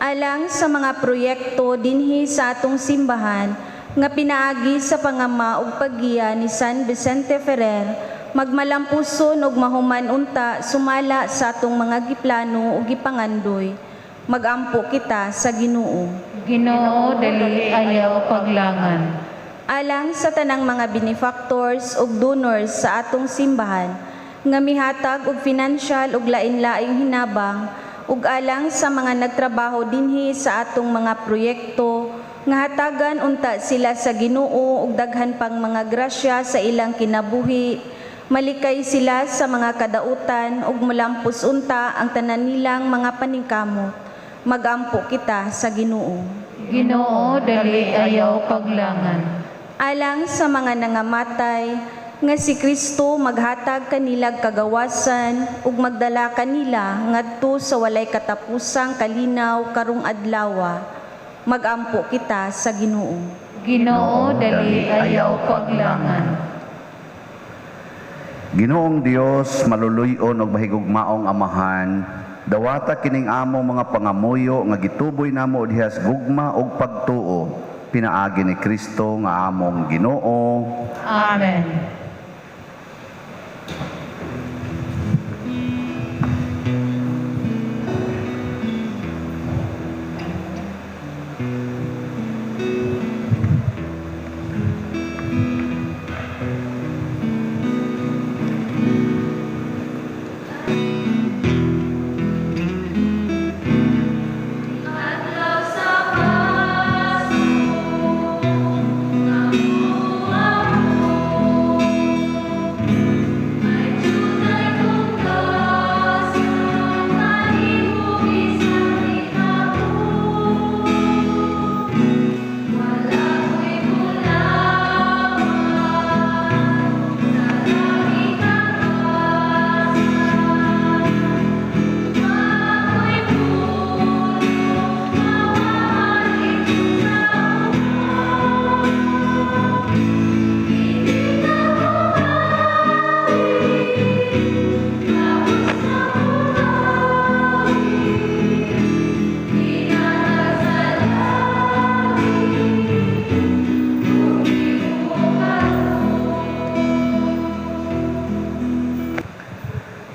Speaker 1: Alang sa mga proyekto dinhi sa atong simbahan nga pinaagi sa pangama ug paggiya ni San Vicente Ferrer, magmalampuson ug mahuman unta sumala sa atong mga giplano ug gipangandoy, magampo kita sa Ginoo.
Speaker 3: Ginoo, dali ayaw paglangan.
Speaker 1: Alang sa tanang mga benefactors ug donors sa atong simbahan nga mihatag og financial ug lain-laing hinabang, ug alang sa mga nagtrabaho dinhi sa atong mga proyekto nga hatagan unta sila sa Ginoo ug daghan pang mga grasya sa ilang kinabuhi, malikay sila sa mga kadautan ug mulampos unta ang tanan nilang mga paningkamot, magampo kita sa Ginoo.
Speaker 3: Ginoo, dali ayaw paglangan.
Speaker 1: Alang sa mga nangamatay nga si Kristo maghatag kanilag kagawasan ug magdala kanila ngadto sa walay katapusang kalinaw karong adlawa, magampo kita sa Ginoo.
Speaker 3: Ginoo, dali ayaw paglangan.
Speaker 2: Ginoong Dios, maluluy-on ug mahigugmaong Amahan, dawata kining among mga pangamuyo nga gituboy namo diha sa gugma ug pagtuo, pinaagi ni Kristo nga among Ginoo.
Speaker 4: Amen.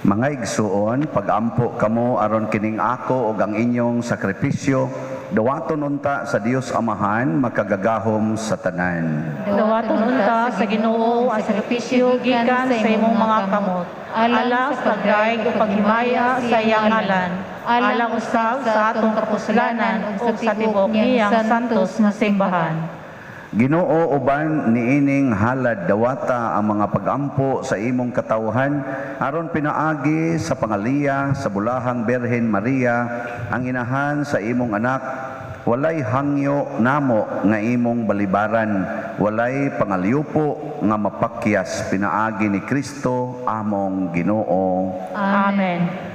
Speaker 2: Mga igsuon, pagampo kamo aron kining ako ug ang inyong sakripisyo, dawaton unta sa Dios Amahan, makagagahom sa tanan.
Speaker 4: Dawaton unta sa Ginoo ang sakripisyo gikan sa imong mga kamot, alang sa pagdayeg ug paghimaya sa iyang ngalan, alang usab sa atong kapuslanan ug sa tibuok niyang santos nga simbahan.
Speaker 2: Ginoo, uban niining halad dawata ang mga pagampo sa imong katawhan aron pinaagi sa pangaliya sa bulahang Birhen Maria ang inahan sa imong anak, walay hangyo namo nga imong balibaran. walay pangalyupo nga mapakyas pinaagi ni Kristo among Ginoo.
Speaker 3: Amen.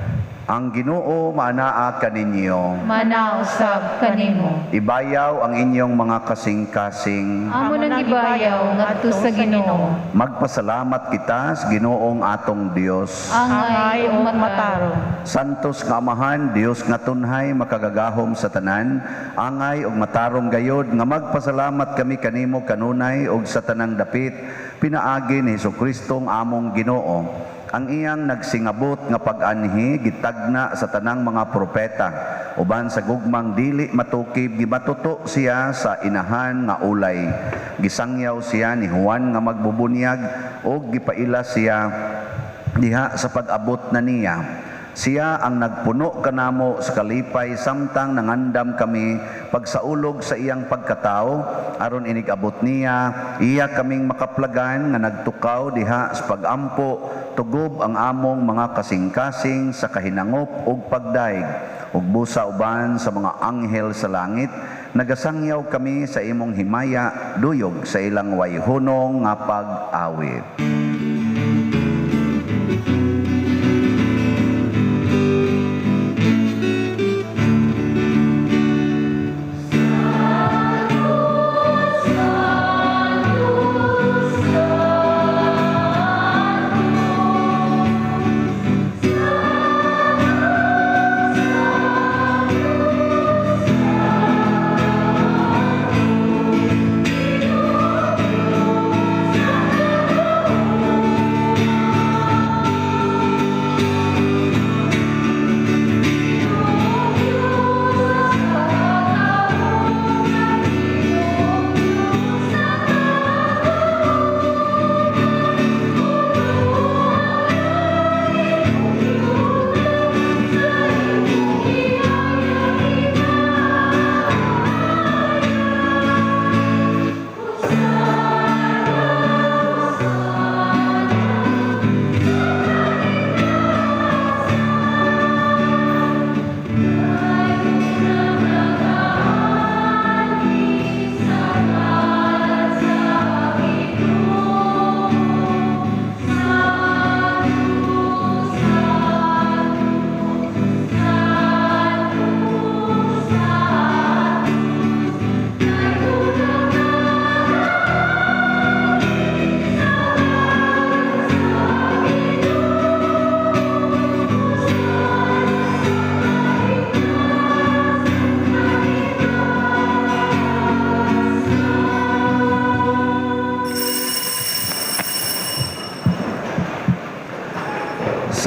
Speaker 2: Ang Ginoo maanaa kaninyo.
Speaker 3: Manausab kanimo.
Speaker 2: Ibayaw ang inyong mga kasing-kasing.
Speaker 3: Amo nang ibayaw ngadto sa Ginoo.
Speaker 2: Magpasalamat kita sa Ginoong atong Dios.
Speaker 3: Angay ug matarong.
Speaker 2: Santos nga Amahan, Dios nga tunhay, makagagahom sa tanan, angay ug matarong gayod nga magpasalamat kami kanimo kanunay ug sa tanang dapit pinaagi ni Hesukristo ang among Ginoo. Ang iyang nagsingabot nga pag-anhi gitagna sa tanang mga propeta, uban sa gugmang dili matukib gimatuto siya sa inahan nga ulay. Gisangyaw siya ni Juan nga magbubunyag ug gipaila siya diha sa pag-abot na niya. Siya ang nagpuno kanamo sa kalipay samtang nangandam kami pagsaulog sa iyang pagkatao, aron inig-abot niya iya kaming makaplagan nga nagtukaw diha sa pagampo, tugob ang among mga kasing-kasing sa kahinangop ug pagdaig ug busa uban sa mga anghel sa langit. Nagasangyaw kami sa imong himaya, duyog sa ilang wayhunong nga pag-awit.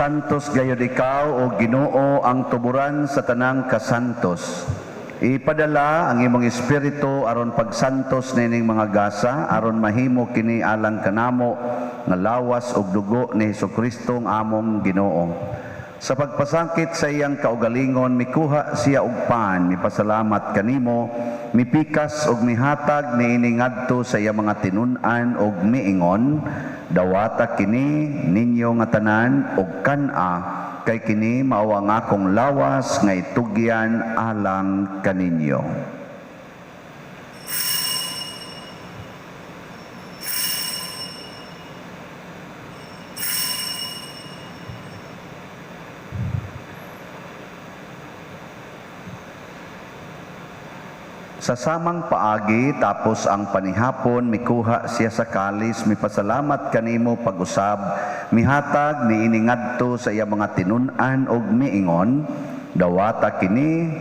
Speaker 2: Santos gayud ikaw, o Ginoo, ang tuburan sa tanang kasantos. Ipadala ang imong espiritu aron pagsantos nining mga gasa, aron mahimo kini alang kanamo nga lawas ug dugo ni Hesukristo ang among Ginoo. Sa pagpasakit sa iyang kaugalingon, mikuha siya og pan, mipasalamat kanimo, mipikas og mihatag niini ngadto sa iyang mga tinun-an og miingon, dawata kini ninyo nga tanan og kan-a, kay kini mao ang akong lawas nga itugyan alang kaninyo. Sa samang paagi, tapos ang panihapon, mikuha siya sa kalis, mipasalamat kanimo pag-usab, mihatag niini ngadto sa iya mga tinun-an og miingon, dawata kini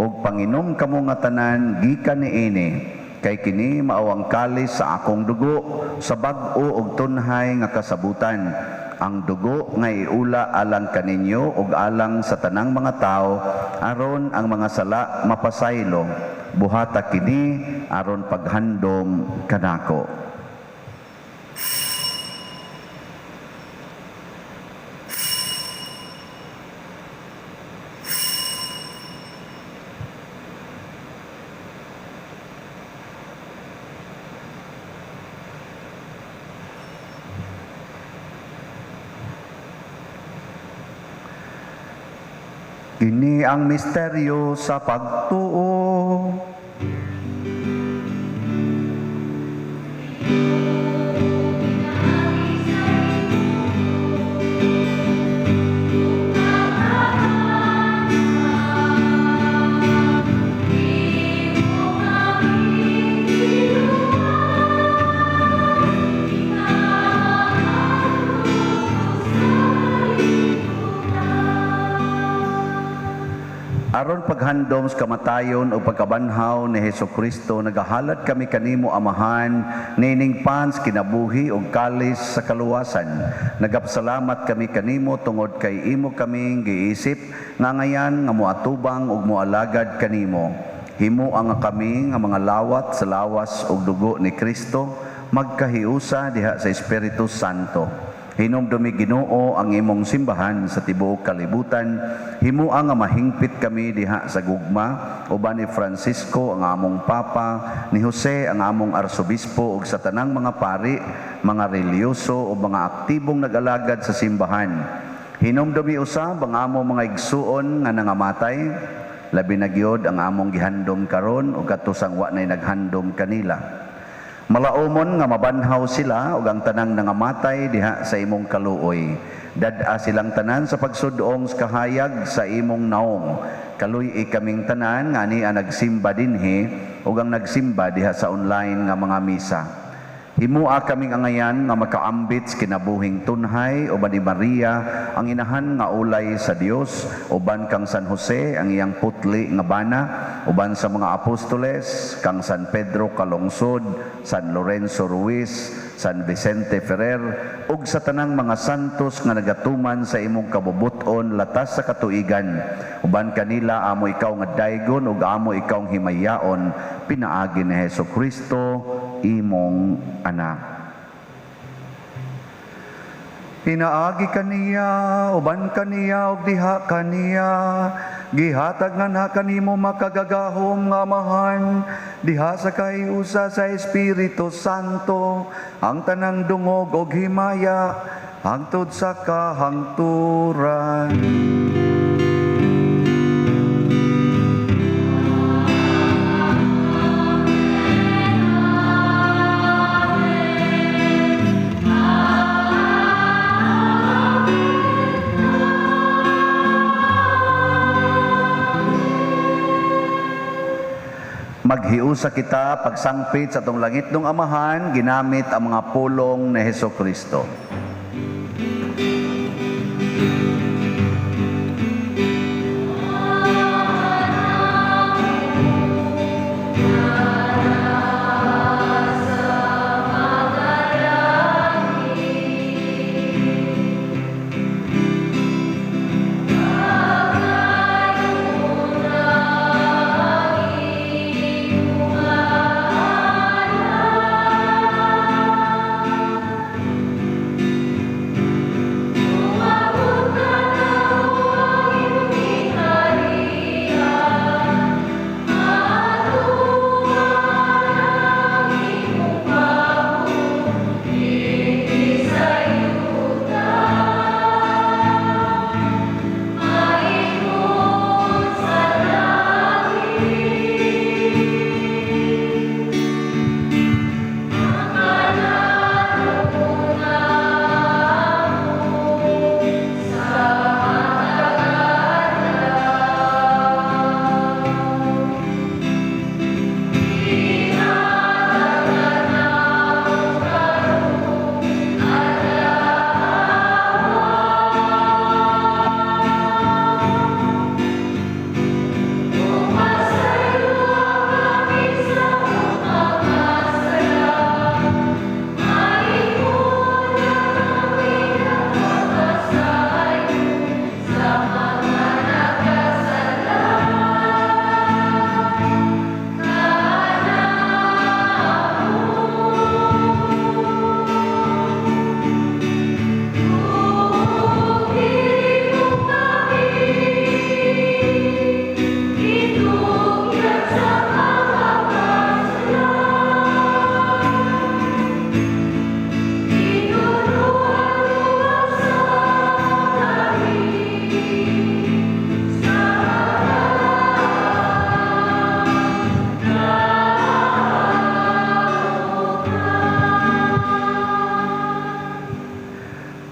Speaker 2: og panginom kamo nga tanan gikan niini, kay kini mao ang kalis sa akong dugo, sa bag-o og tunhay nga kasabutan. Ang dugo nga iula alang kaninyo og alang sa tanang mga tao, aron ang mga sala mapasaylo. Buhata kini aron paghandom kanako. Kini ang misteryo sa pagtuo. Aron paghandom sa kamatayon o pagkabanhaw ni Hesus Kristo, nagahalad kami kanimo, Amahan, nining pan sa kinabuhi ug kalis sa kaluwasan. Nagapasalamat kami kanimo tungod kay imo kaming giisip nga ngayan nga moatubang ug moalagad kanimo. Himoa nga kami nga mga lawat sa lawas ug dugo ni Kristo magkahiusa diha sa Espiritu Santo. Hinumdumi, Ginoo, ang imong simbahan sa tibuok kalibutan. Himoa nga mahingpit kami diha sa gugma uban ni Francisco ang among Papa, ni Jose ang among arsobispo ug sa tanang mga pari, mga relihiyoso ug mga aktibong nag-alagad sa simbahan. Hinumdumi usab ang among mga igsuon nga nangamatay, labi na gyud ang among gihandom karon ug katusang wa nay naghandom kanila. Malaumon nga mabanhaw sila ug ang tanang nangamatay diha sa imong kaluoy. Dad-a silang tanan sa pagsudong sa kahayag sa imong naong. Kaluy-i kaming tanan nga ania nagsimba dinhi ug ang nagsimba diha sa online nga mga misa. Himua kaming angayan nga makaambit sa kinabuhing tunhay uban ni Maria ang inahan nga ulay sa Dios, uban kang San Jose ang iyang putli nga bana, uban sa mga apostoles kang San Pedro Calungsod, San Lorenzo Ruiz, San Vicente Ferrer ug sa tanang mga santos nga nagatuman sa imong kabubut-on latas sa katuigan. Uban kanila amo ikaw nga daygon ug amo ikaw himayaon pinaagi ni Hesus Kristo imong anak. Pinaagi kaniya, uban kaniya, ug diha kaniya, gihatag nganha kanimo makagagahom nga Amahan, diha sa kahiusa sa Espiritu Santo, ang tanang dungog ug himaya, hangtod sa kahangturan. Maghiusa kita pagsangpit sa atong langitnong Amahan, ginamit ang mga pulong ni Hesus Kristo.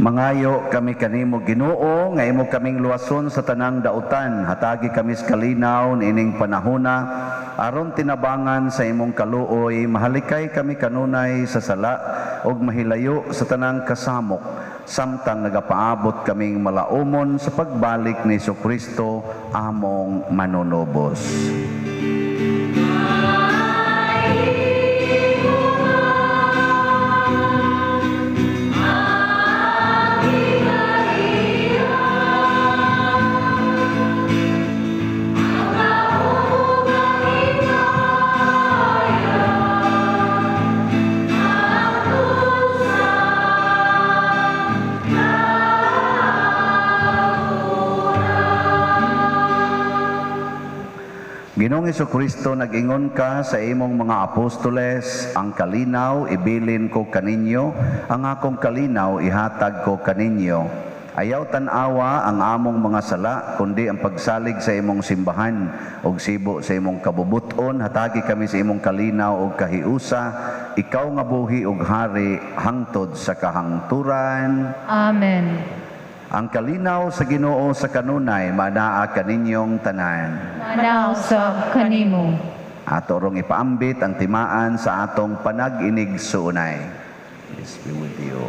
Speaker 2: Mangayo kami kanimo, Ginoo, nga imo kaming luwason sa tanang dautan. Hatagi kami sa kalinaw niining panahona aron tinabangan sa imong kaluoy, mahalikay kami kanunay sa sala ug mahilayo sa tanang kasamok. Samtang nagapaabot kaming malaumon sa pagbalik ni Kristo among manunubos. Ginoong Kristo, nag-ingon ka sa imong mga apostoles, "Ang kalinaw ibilin ko kaninyo, ang akong kalinaw ihatag ko kaninyo." Ayaw tan-awa ang among mga sala, kundi ang pagsalig sa imong simbahan ug sibo sa imong kabubuton, hatagi kami sa imong kalinaw ug kahiusa, ikaw nga buhi ug hari hangtod sa kahangturan.
Speaker 3: Amen.
Speaker 2: Ang kalinaw sa Ginoo sa kanunay manaa kaninyong tanan.
Speaker 3: Manaa usab kanimo.
Speaker 2: Ato rong ipaambit ang timaan sa atong panag-inigsuonay. Peace be with you.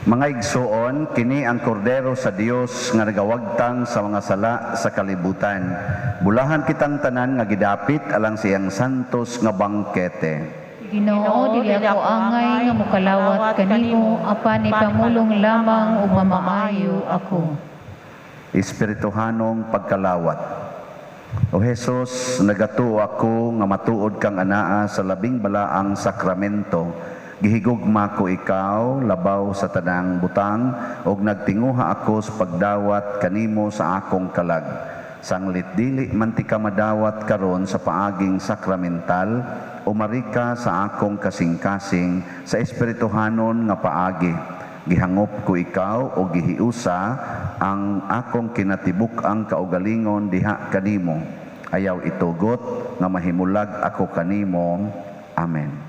Speaker 2: Mga igsuon, kini ang kordero sa Dios nga nagawagtang sa mga sala sa kalibutan. Bulahan kitang tanan nga gidapit alang siyang santos nga bangkete.
Speaker 3: Ginoo, dili ako angay nga mokalawat kanimo, apan ipamulong lamang ug mamaayo ako.
Speaker 2: Espirituhanong pagkalawat. O Jesus, nagatuo ako nga matuod kang anaa sa labing balaang sakramento. Gihigugma ko ikaw labaw sa tanang butang ug nagtinguha ako sa pagdawat kanimo sa akong kalag. Sanglit dili man ti ka madawat karon sa paaging sakramental, umarika sa akong kasing-kasing sa espirituhanon nga paagi. Gihangop ko ikaw o gihiusa ang akong kinatibuk-ang kaugalingon diha kanimo. Ayaw itugot nga mahimulag ako kanimo. Amen.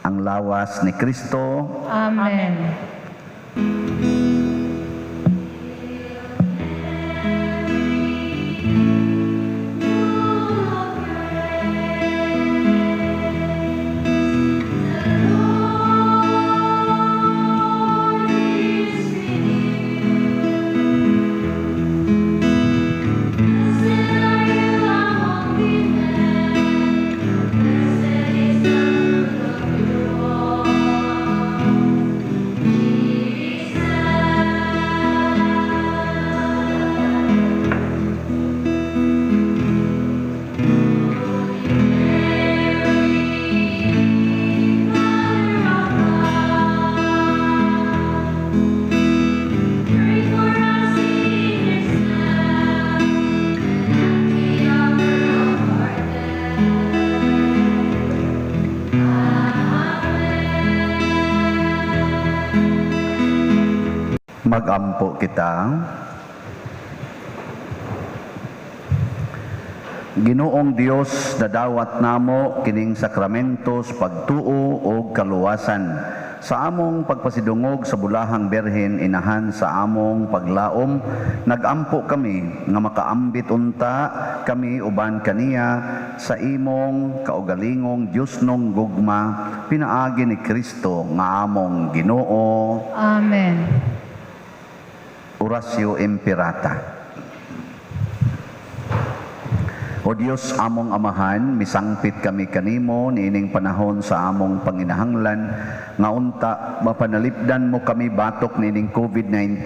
Speaker 2: Ang lawas ni Kristo.
Speaker 3: Amen.
Speaker 2: Magampo kita. Ginoong Dios, nadawat namo kining sakramentos pagtuo og kaluwasan sa among pagpasidungog sa bulahang Birhen inahan sa among paglaom. Nagampo kami nga makaambit unta kami uban kaniya sa imong kaugalingong Diosnong gugma, pinaagi ni Kristo nga among Ginoo.
Speaker 3: Amen.
Speaker 2: Oratio Imperata. O Dios among Amahan, misangpit kami kanimo niining panahon sa among panginahanglan nga unta mapanalipdan mo kami batok niining COVID-19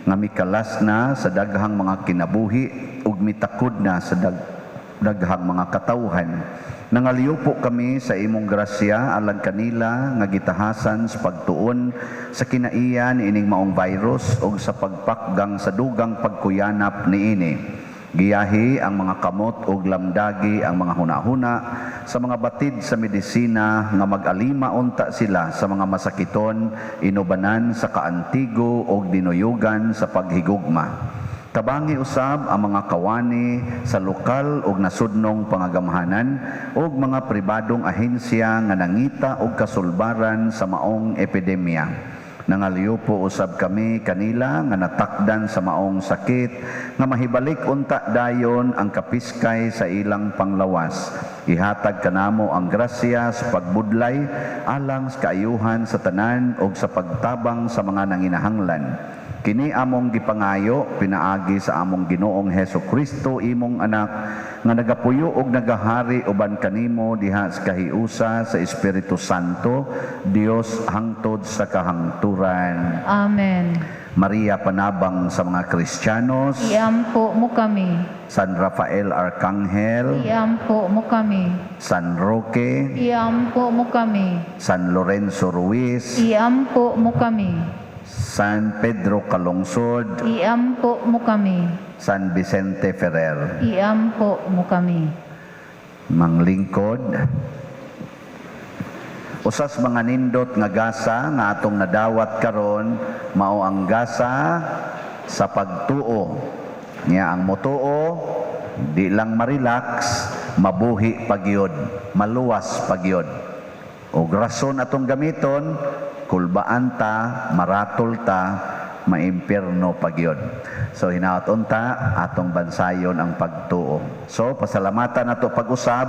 Speaker 2: nga mikalas na sa daghang mga kinabuhi ug mitakod na sa daghang mga katawhan. Nangaliupo kami sa imong grasya alang kanila nga gitahasan sa pagtuon sa kinaiya niining maong virus ug sa pagpakgang sa dugang pagkuyanap niini. Giyahi ang mga kamot ug lamdagi ang mga hunahuna sa mga batid sa medisina nga mag-alima unta sila sa mga masakiton, inubanan sa kaantigo ug dinuyugan sa paghigugma. Tabangi usab ang mga kawani sa lokal ug nasudnong pangagamhanan ug mga pribadong ahensya nga nangita og kasulbaran sa maong epidemya. Nangaliupo usab kami kanila nga natakdan sa maong sakit nga mahibalik unta dayon ang kapiskay sa ilang panglawas. Ihatag kanamo ang grasya sa pagbudlay alang sa kaayuhan sa tanan ug sa pagtabang sa mga nanginahanglan. Kini among gipangayo pinaagi sa among Ginoong Hesus Kristo, imong anak, nga nagapuyo og nagahari uban kanimo diha sa kahiusa sa Espiritu Santo, Dios hangtod sa kahangturan.
Speaker 3: Amen.
Speaker 2: Maria, panabang sa mga Kristiyanos,
Speaker 3: iampo mo kami.
Speaker 2: San Rafael Arcangel,
Speaker 3: iampo mo kami.
Speaker 2: San Roque,
Speaker 3: iampo mo kami.
Speaker 2: San Lorenzo Ruiz,
Speaker 3: iampo mo kami.
Speaker 2: San Pedro Calungsod,
Speaker 3: iampo mo kami.
Speaker 2: San Vicente Ferrer.
Speaker 3: Iampo mo kami.
Speaker 2: Manglingkod, usas mga nindot nga gasa nga atong nadawat karon mao ang gasa sa pagtuo. Nya ang motuo di lang ma-relax, mabuhi pagyod, maluwas pagyod. Og rason atong gamiton, kulbaan ta, maratol ta, maimpierno pagyod. So hinaot unta atong bansayon ang pagtuo. So pasalamatan nato pag-usab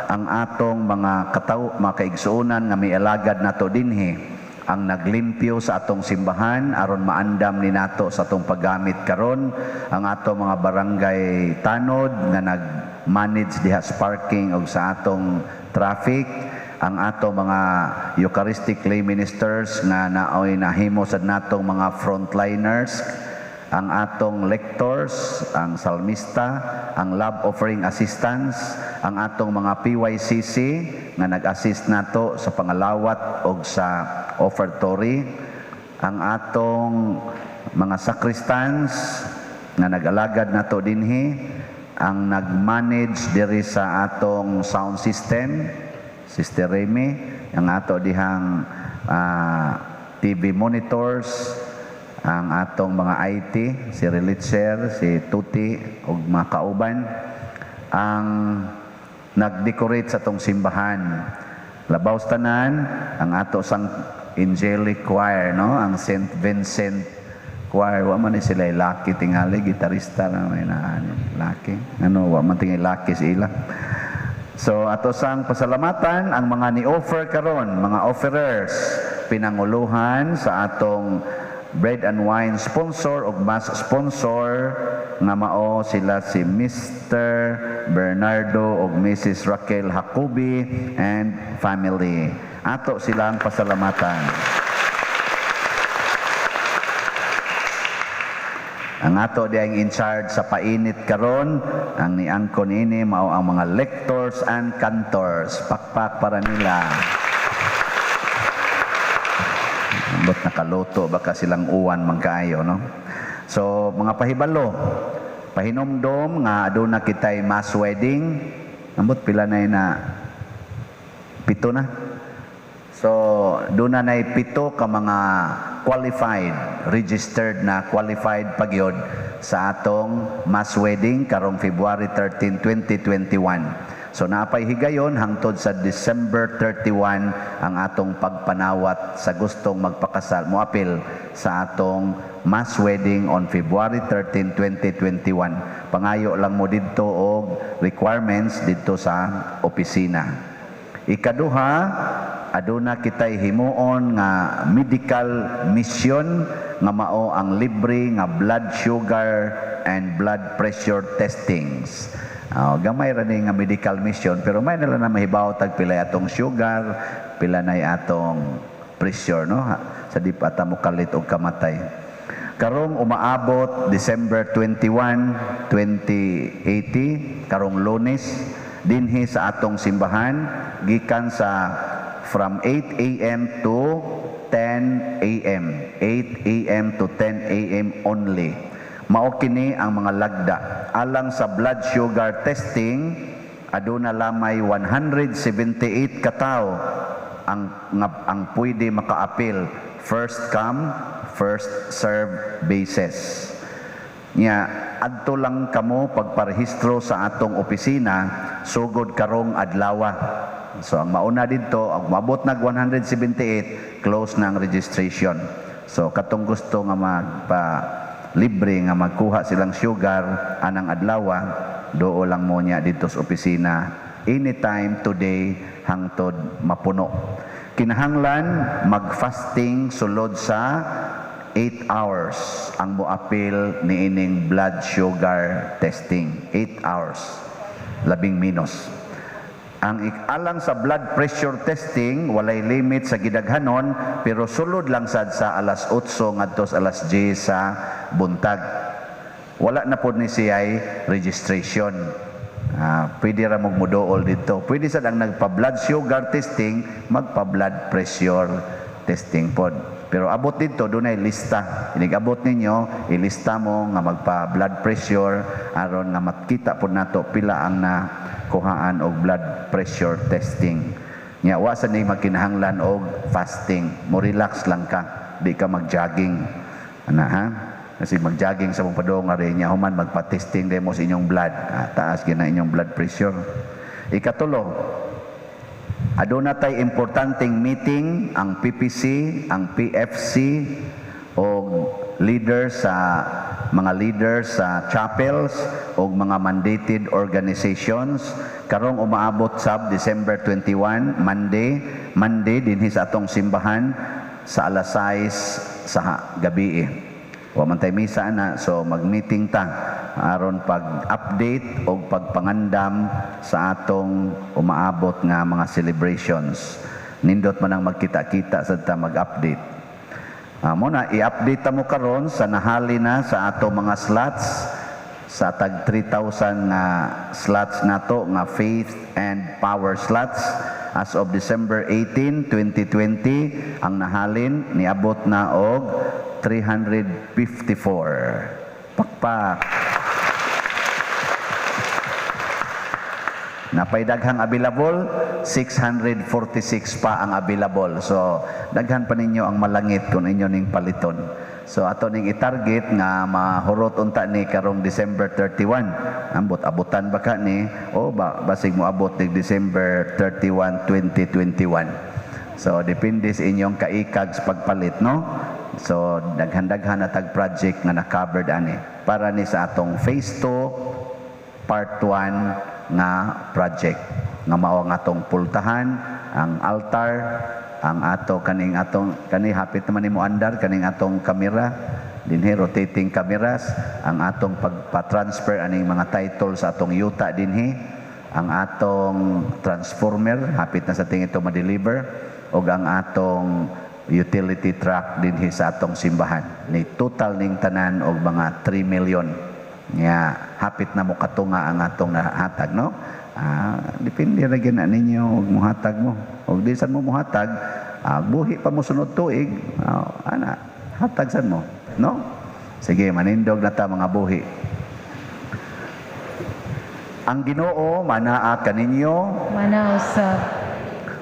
Speaker 2: ang atong mga kataw, mga kaigsuonan nga mialagad nato dinhi, ang naglimpyo sa atong simbahan aron maandam ni nato sa atong paggamit karon, ang atong mga barangay tanod nga nag-manage diha sa parking og sa atong traffic, ang ato mga Eucharistic lay ministers nga naoy nahimo sad natong mga frontliners, ang atong lectors, ang salmista, ang love offering assistants, ang atong mga PYCC nga nag-assist nato sa pangalawat og sa offertory, ang atong mga sacristans nga nag-alagad nato dinhi, ang nag-manage diri sa atong sound system, Sister Remy, ang ato dihang TV monitors, ang atong mga IT, si Relitzer, si Tuti, ug mga kauban, ang nag-decorate sa atong simbahan. Labaw sa tanan, ang ato sang angelic choir, no? Ang St. Vincent Choir. Wa man ni sila laki tingali, gitarista na may na laki. Ano, wa man tingali laki sila. So ato sang pasalamatan ang mga ni-offer karon, mga offerers, pinanguluhan sa atong bread and wine sponsor ug mass sponsor nga mao sila si Mr. Bernardo ug Mrs. Raquel Jacobi and family. Ato silang pasalamatan. Ang ato diyang in charge sa painit karon, ang niangkon ini mao ang mga lectors and cantors. Pakpak para nila. Ambot nakaluto baka silang uwan man kaayo, no? So mga pahibalo, pahinomdom nga aduna kitay mass wedding. Ambot pila na na 7 na. So doon na nay 7 ka mga qualified, registered na qualified pagyod sa atong mass wedding karong February 13, 2021. So napay higayon hangtod sa December 31 ang atong pagpanawat sa gustong magpakasal moapil sa atong mass wedding on February 13, 2021. Pangayo lang mo didto og requirements didto sa opisina. Ikaduha, aduna kitay himuon nga medical mission nga mao ang libre nga blood sugar and blood pressure testings. Oh, gamay ra ni nga medical mission, pero may nila na mahibaw tag pila atong sugar, pila nay atong pressure, no, sa di pa ta mokalit og kamatay. Karong umaabot December 21, 2080, karong Lunes, dinhi sa atong simbahan gikan sa from 8 a.m. to 10 a.m. 8 a.m. to 10 a.m. only. Mao kini ang mga lagda. Alang sa blood sugar testing, aduna lamay 178 katawo ang pwede makaapil, first come, first serve basis. Nya adto lang kamo pagparehistro sa atong opisina sugod karong adlawa. So ang mauna didto, ang mabot nag 178, close na ang registration. So katong gusto nga magpa libre nga magkuha silang sugar anang adlawa, doo lang mo niya didto sa opisina anytime today hangtod mapuno. Kinahanglan mag-fasting sulod sa 8 hours ang moapil niining blood sugar testing. 8 hours, labing minus. Ang alang sa blood pressure testing, walay limit sa gidaghanon, pero sulod lang sad sa alas 8 ngadto sa alas 10 sa buntag. Wala na pod ni siya'y registration. Pwede ra mo muduol didto. Pwede sad ang nagpa-blood sugar testing, magpa-blood pressure testing pod. Pero abot didto, dunay lista. Inig-abot ninyo, ilista mo nga magpa-blood pressure aron nga makita pod nato pila ang nakuhaan og blood pressure testing. Nya wa sa ni magkinahanglan og fasting. Mo relax lang ka, di ka mag-jogging. Ana ha? Kasi mag-jogging sa mong padung nga rin niya, human magpa-testing mo sa inyong blood. Taas gina inyong blood pressure. Ikatulo, aduna tay importanteng meeting ang PPC, ang PFC o leader sa mga leaders sa chapels o mga mandated organizations karong umaabot sab December 21, Monday, dinhi sa atong simbahan sa alas 6 sa gabi. Wa man tay misa na, so mag-meeting ta aron pag-update o pagpangandam sa atong umaabot nga mga celebrations. Nindot man ang magkita-kita sa ta mag-update. Mo na i-update ta mo karon sa nahali na sa ato mga slots sa tag 3,000 nga slots nato nga faith and power slots. As of December 18, 2020, ang nahalin niabot na og 354. Pakpak. Napay daghang available, 646 pa ang available. So daghan pa ninyo ang malangit kung inyo ning paliton. So ato ning i-target nga mahurot unta ni karong December 31. Ambot abutan ba ka ni o ba basig mo abot nig December 31, 2021. So depende sa inyong kaikag sa pagpalit, no? So daghan-daghan na tag project nga na-covered ani para ni sa atong phase 2 part 1 nga project nga mao ang atong pultahan, ang altar, ang ato kaning atong kani hapit naman nimo andar kaning atong kamera dinhi, rotating cameras, ang atong pagpa-transfer aning mga title sa atong yuta dinhi, ang atong transformer hapit na sa tingin ito ma-deliver, ug ang atong utility truck dinhi sa atong simbahan. Ni total ning tanan og mga 3 million. Nya hapit na mo katunga ang atong nahatag, no? Depende ra gyud na ninyo og muhatag mo. Og di sad mo muhatag, buhi pa mo sunod tuig, ana, hatag sad mo, no? Sige, manindog na ta mga buhi. Ang Ginoo manaa kaninyo,
Speaker 3: Manausab.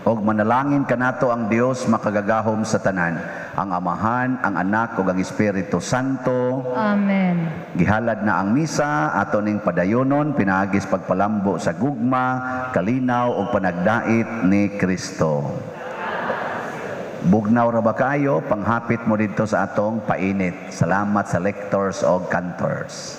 Speaker 2: Og manalangin kanato ang Dios makagagahom sa tanan, ang Amahan, ang Anak ug ang Espiritu Santo.
Speaker 3: Amen.
Speaker 2: Gihalad na ang misa, ato ning padayonon pinaagi sa pagpalambo sa gugma, kalinaw ug panagdait ni Kristo. Bugnaw ra ba kayo, panghapit mo didto sa atong painit. Salamat sa lectors o cantors.